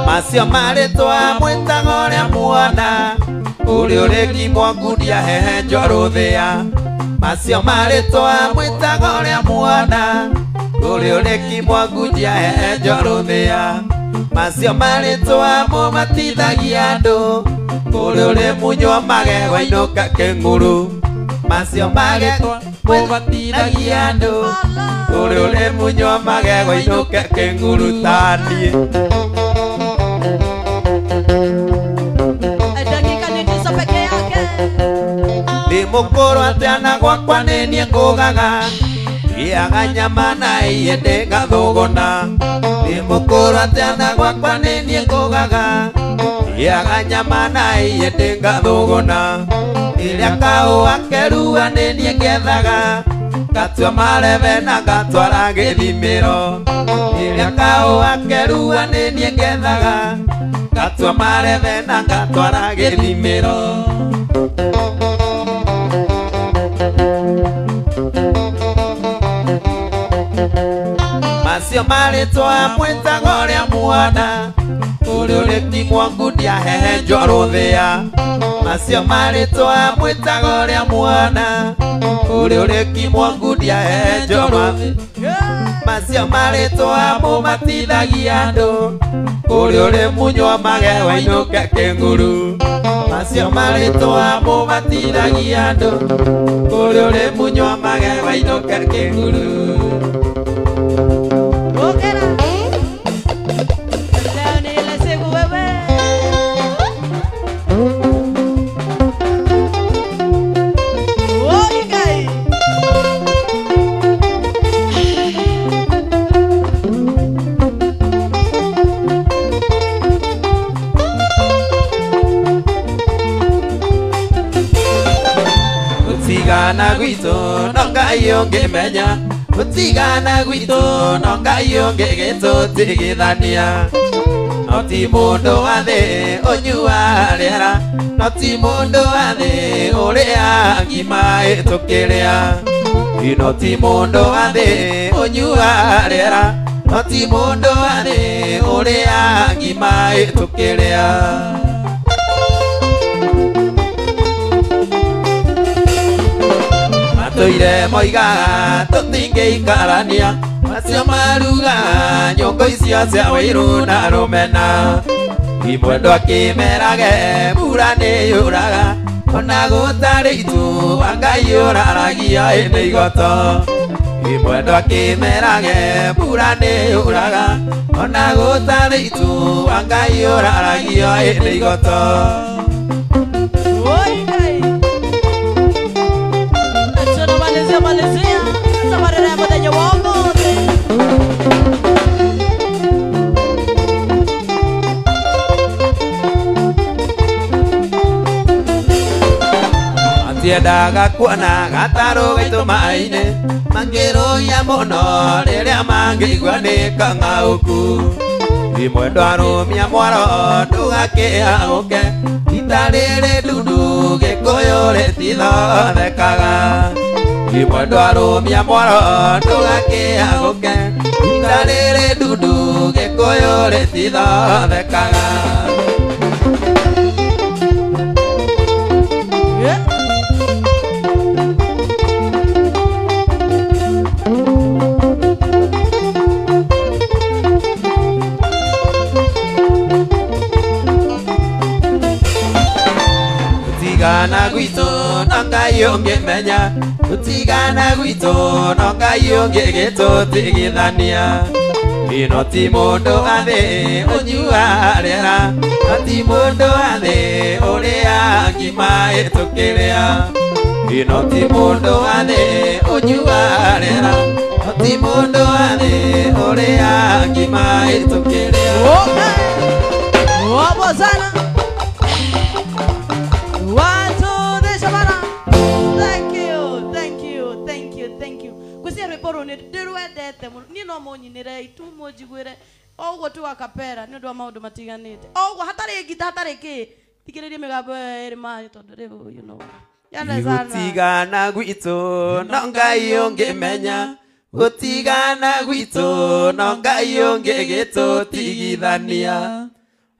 Macio marĩtwa mwĩtaga ũrĩa muona ũrĩ ũrĩkimwo ngunia hehenjwo rũthĩa. Macio marĩtwa mwĩtaga ũrĩa muona ũrĩ ũrĩkimwo ngunia hehenjwo rũthĩa. Macio marĩtwa mũmatithagia andũ ũrĩ ũrĩmunywo magego ainũka kĩng'uru. Macio marĩtwa mũmatithagia andũ ũrĩ ũrĩmunywo magego ainũka kĩng'uru taniĩ. Ndĩ mũkũrũ atĩa na gwakwa nĩ niĩ ngũgaga ndĩaga nyama na iĩ ndĩgathũgũna. Ndĩ mũkũrũ atĩa na gwakwa nĩ niĩ ngũgaga Ngĩaga nyama na iye ndĩngathũgũna Rĩrĩa kaũa kerua nĩ niĩ ngethaga Ngatua marebe na ngatwara gĩthimĩro Rĩrĩa kaũa kerua nĩ niĩ ngethaga Ngatua marebe na ngatwara gĩthimĩro Macio marĩtwa mwĩtago rĩa mwana Ũrĩ ũrĩkimwo ngundi ahehenjwo rũthĩa Macio marĩtwa mwĩtago rĩa mwana Ũrĩ ũrĩkimwo ngundi ahehenjwo rũthĩa Macio marĩtwa mũmatithagia andũ Ũrĩ ũrĩ munywa mage wainũke kĩng'uru Macio marĩtwa mũmatithagia andũ Ũrĩ ũrĩ munywa mage wainũke kĩng'uru Gũtigana gwitũ no Ngai ũngĩmenya Gũtigana gwitũ no Ngai ũngĩgĩtũtigithania No ti mũndũ wa thĩ ũnyuaga rĩera No ti mũndũ wa thĩ ũrĩa ngima ĩtũkĩrĩa No ti mũndũ wa thĩ ũnyuaga rĩera No ti mũndũ wa thĩ ũrĩa ngima ĩtũkĩrĩa Matũire moigaga tũtingĩikarania Macio marugaga nyũngũ icio cia wĩiru na rũmena Imwendwa akĩmerage mbura nĩyuraga Ona gũtarĩ itu wa Ngai ũraragia ĩnĩ igoto Imwendwa akĩmerage mbura nĩyuraga Ona gũtarĩ itu wa Ngai ũraragia ĩnĩ igoto Malizia, safari ya mũthenya wa ũmũthĩ. Matiendaga kuona gatarũ gaitũ maĩ-inĩ Mangĩrũia mũno rĩrĩa mangĩigua nĩ kang'aũku Imwendwa arũmia mwaro ndũgakĩhagũke Ita rĩrĩ ndundu Gĩkũyũ rĩtithondekaga Imwendwa arũmia mwaro ndũgakĩhagũke Ita rĩrĩ ndundu Gĩkũyũ rĩtithondekaga Gũtigana gwitũ no Ngai ũngĩmenya Gũtigana gwitũ no Ngai ũngĩgĩtũtigithania No ti mũndũ wa thĩ ũnyuaga rĩera No ti mũndũ wa thĩ ũrĩa ngima ĩtũkĩrĩa No ti mũndũ wa thĩ ũnyuaga rĩera No ti mũndũ wa thĩ ũrĩa ngima ĩtũkĩrĩa Wapo sana. One, two, three, shabana. Thank you, thank you, thank you, thank you. Kwĩcia rwĩmbo rũrũ nĩ ndĩrwendete mũno. Niĩ no mũnyinĩre itu mũnjiguĩre o ũguo tu a cappella nĩ ũndũ wa maũndũ matiganĩte. O ũguo hatarĩ ngita hatarĩ kĩ. Thikĩrĩrie mĩgambo ĩyo ĩrĩ maĩ tondũ rĩu you know. Yanda sana. Gũtigana gwitũ no Ngai ũngĩmenya Gũtigana gwitũ no Ngai ũngĩgĩtũtigithania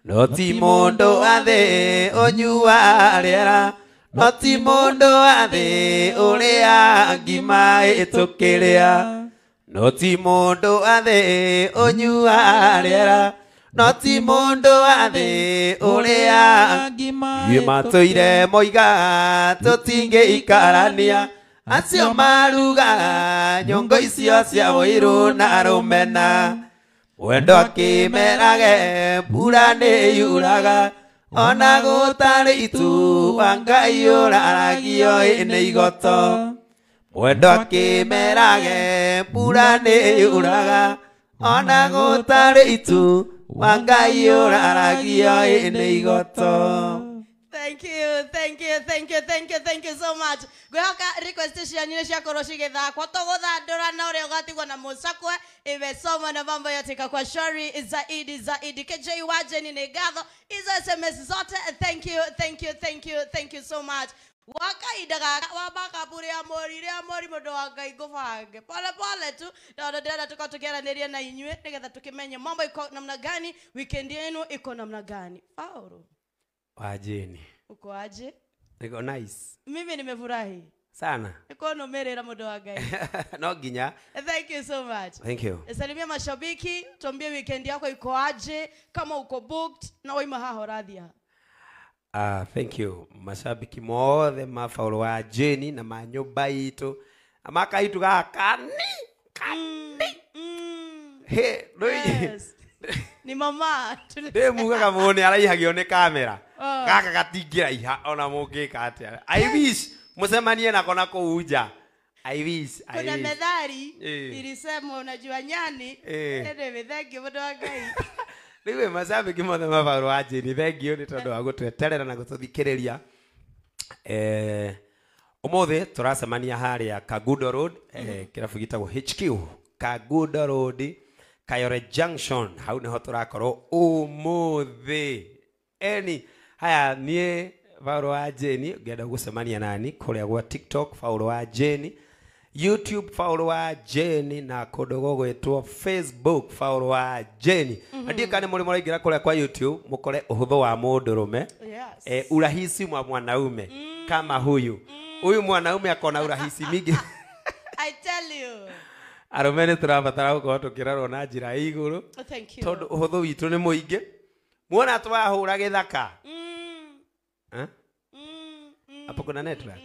No ti mũndũ wa thĩ ũnyuaga rĩera No ti mũndũ wa thĩ ũrĩa ngima ĩtũkĩrĩa No ti mũndũ wa thĩ ũnyuaga rĩera No ti mũndũ wa thĩ ũrĩa ngima matũire moigaga tũtingĩikarania Acio marugaga nyũngũ icio cia wĩiru na rũmena Mwendwa akĩmerage mbura nĩyuraga Ona gũtarĩ itu wa Ngai ũraragio ĩnĩ igoto Mwendwa akĩmerage mbura nĩyuraga Ona gũtarĩ itu Wa Ngai ũraragio nĩ igoto. Thank you, thank you, thank you, thank you, thank you so much. Ngwĩhoka request cianyu nĩ ciakorwo cigĩthakwo tũgũthandũra na ũrĩa ũgatigwo na mũcakwe imesoma na mambo yote ikakuwa shwari zaidi zaidi. KJ Wajeni nĩ ngatho hizo SMS zote. Thank you, thank you, thank you, thank you so much. Wakaida gaka wa backup rĩa mori rĩa mori mũndũ wa Ngai ngũbange pole pole tu na ndĩrenda tũkorwo tũkĩaranĩria na inyuĩ nĩgetha tũkĩmenye mambo iko namna gani, weekend yenu iko namna gani. Paulo Wajeni. Uko aje? Niko nice. Mimi nimefurahi sana. Niko nomerera mũndũ wa Ngai. No nginya. Thank you so much. Thank you. Salimia mashabiki, tuambie weekend yako iko aje, kama uko booked na waima haha ũrathia. Thank you. Mashabiki mothe ma Faulu wa Jeni na ma nyũmba itũ. Maka itu gaka ni kani. He, Yes. Ni mama. Ndĩ mugaga mũndũ nĩ araihagio nĩ kamera. Gaka gatingĩraiha ona mũngĩka atĩa. I wish mũcemanie nako na kũu nja. I wish, I Kuna wish. methali ilisema unajua nyani. Anyway, thank you mũndũ wa Ngai. Rĩu mashabiki mothe ma Faulu wa Jeni, thank you nĩ tondũ wa gũtweterera na gũtũthikĩrĩria. Ũmũthĩ tũracemania harĩa Kangundo Road, kĩrabu gĩtagwo HQ, Kangundo Road, Kayore Junction, hau nĩho tũrakorwo ũmũthĩ. Eni, haya niĩ Faulu wa Jeni, ngĩenda gũcemania nani kũrĩa gwa TikTok Faulu wa Jeni, YouTube Faulu wa Jeni na kũndũ gũgwĩtwo Facebook Faulu wa Jeni. Na ndiũĩ kana nĩ mũrĩ mũraingĩra kũrĩa kwa YouTube mũkore ũhũthũ wa mũndũrũme. Yes. Urahisi mwa mwanaume kama huyu. Huyu mwanaume akona urahisi mingi. I tell you. Arũme nĩ tũrabatara gũkorwo tũkĩrorwo na njĩra ya igũrũ. Oh, thank you. Tondũ ũhũthũ witũ nĩ mũingĩ. Muona twahũra gĩthaka. Hapo kuna network.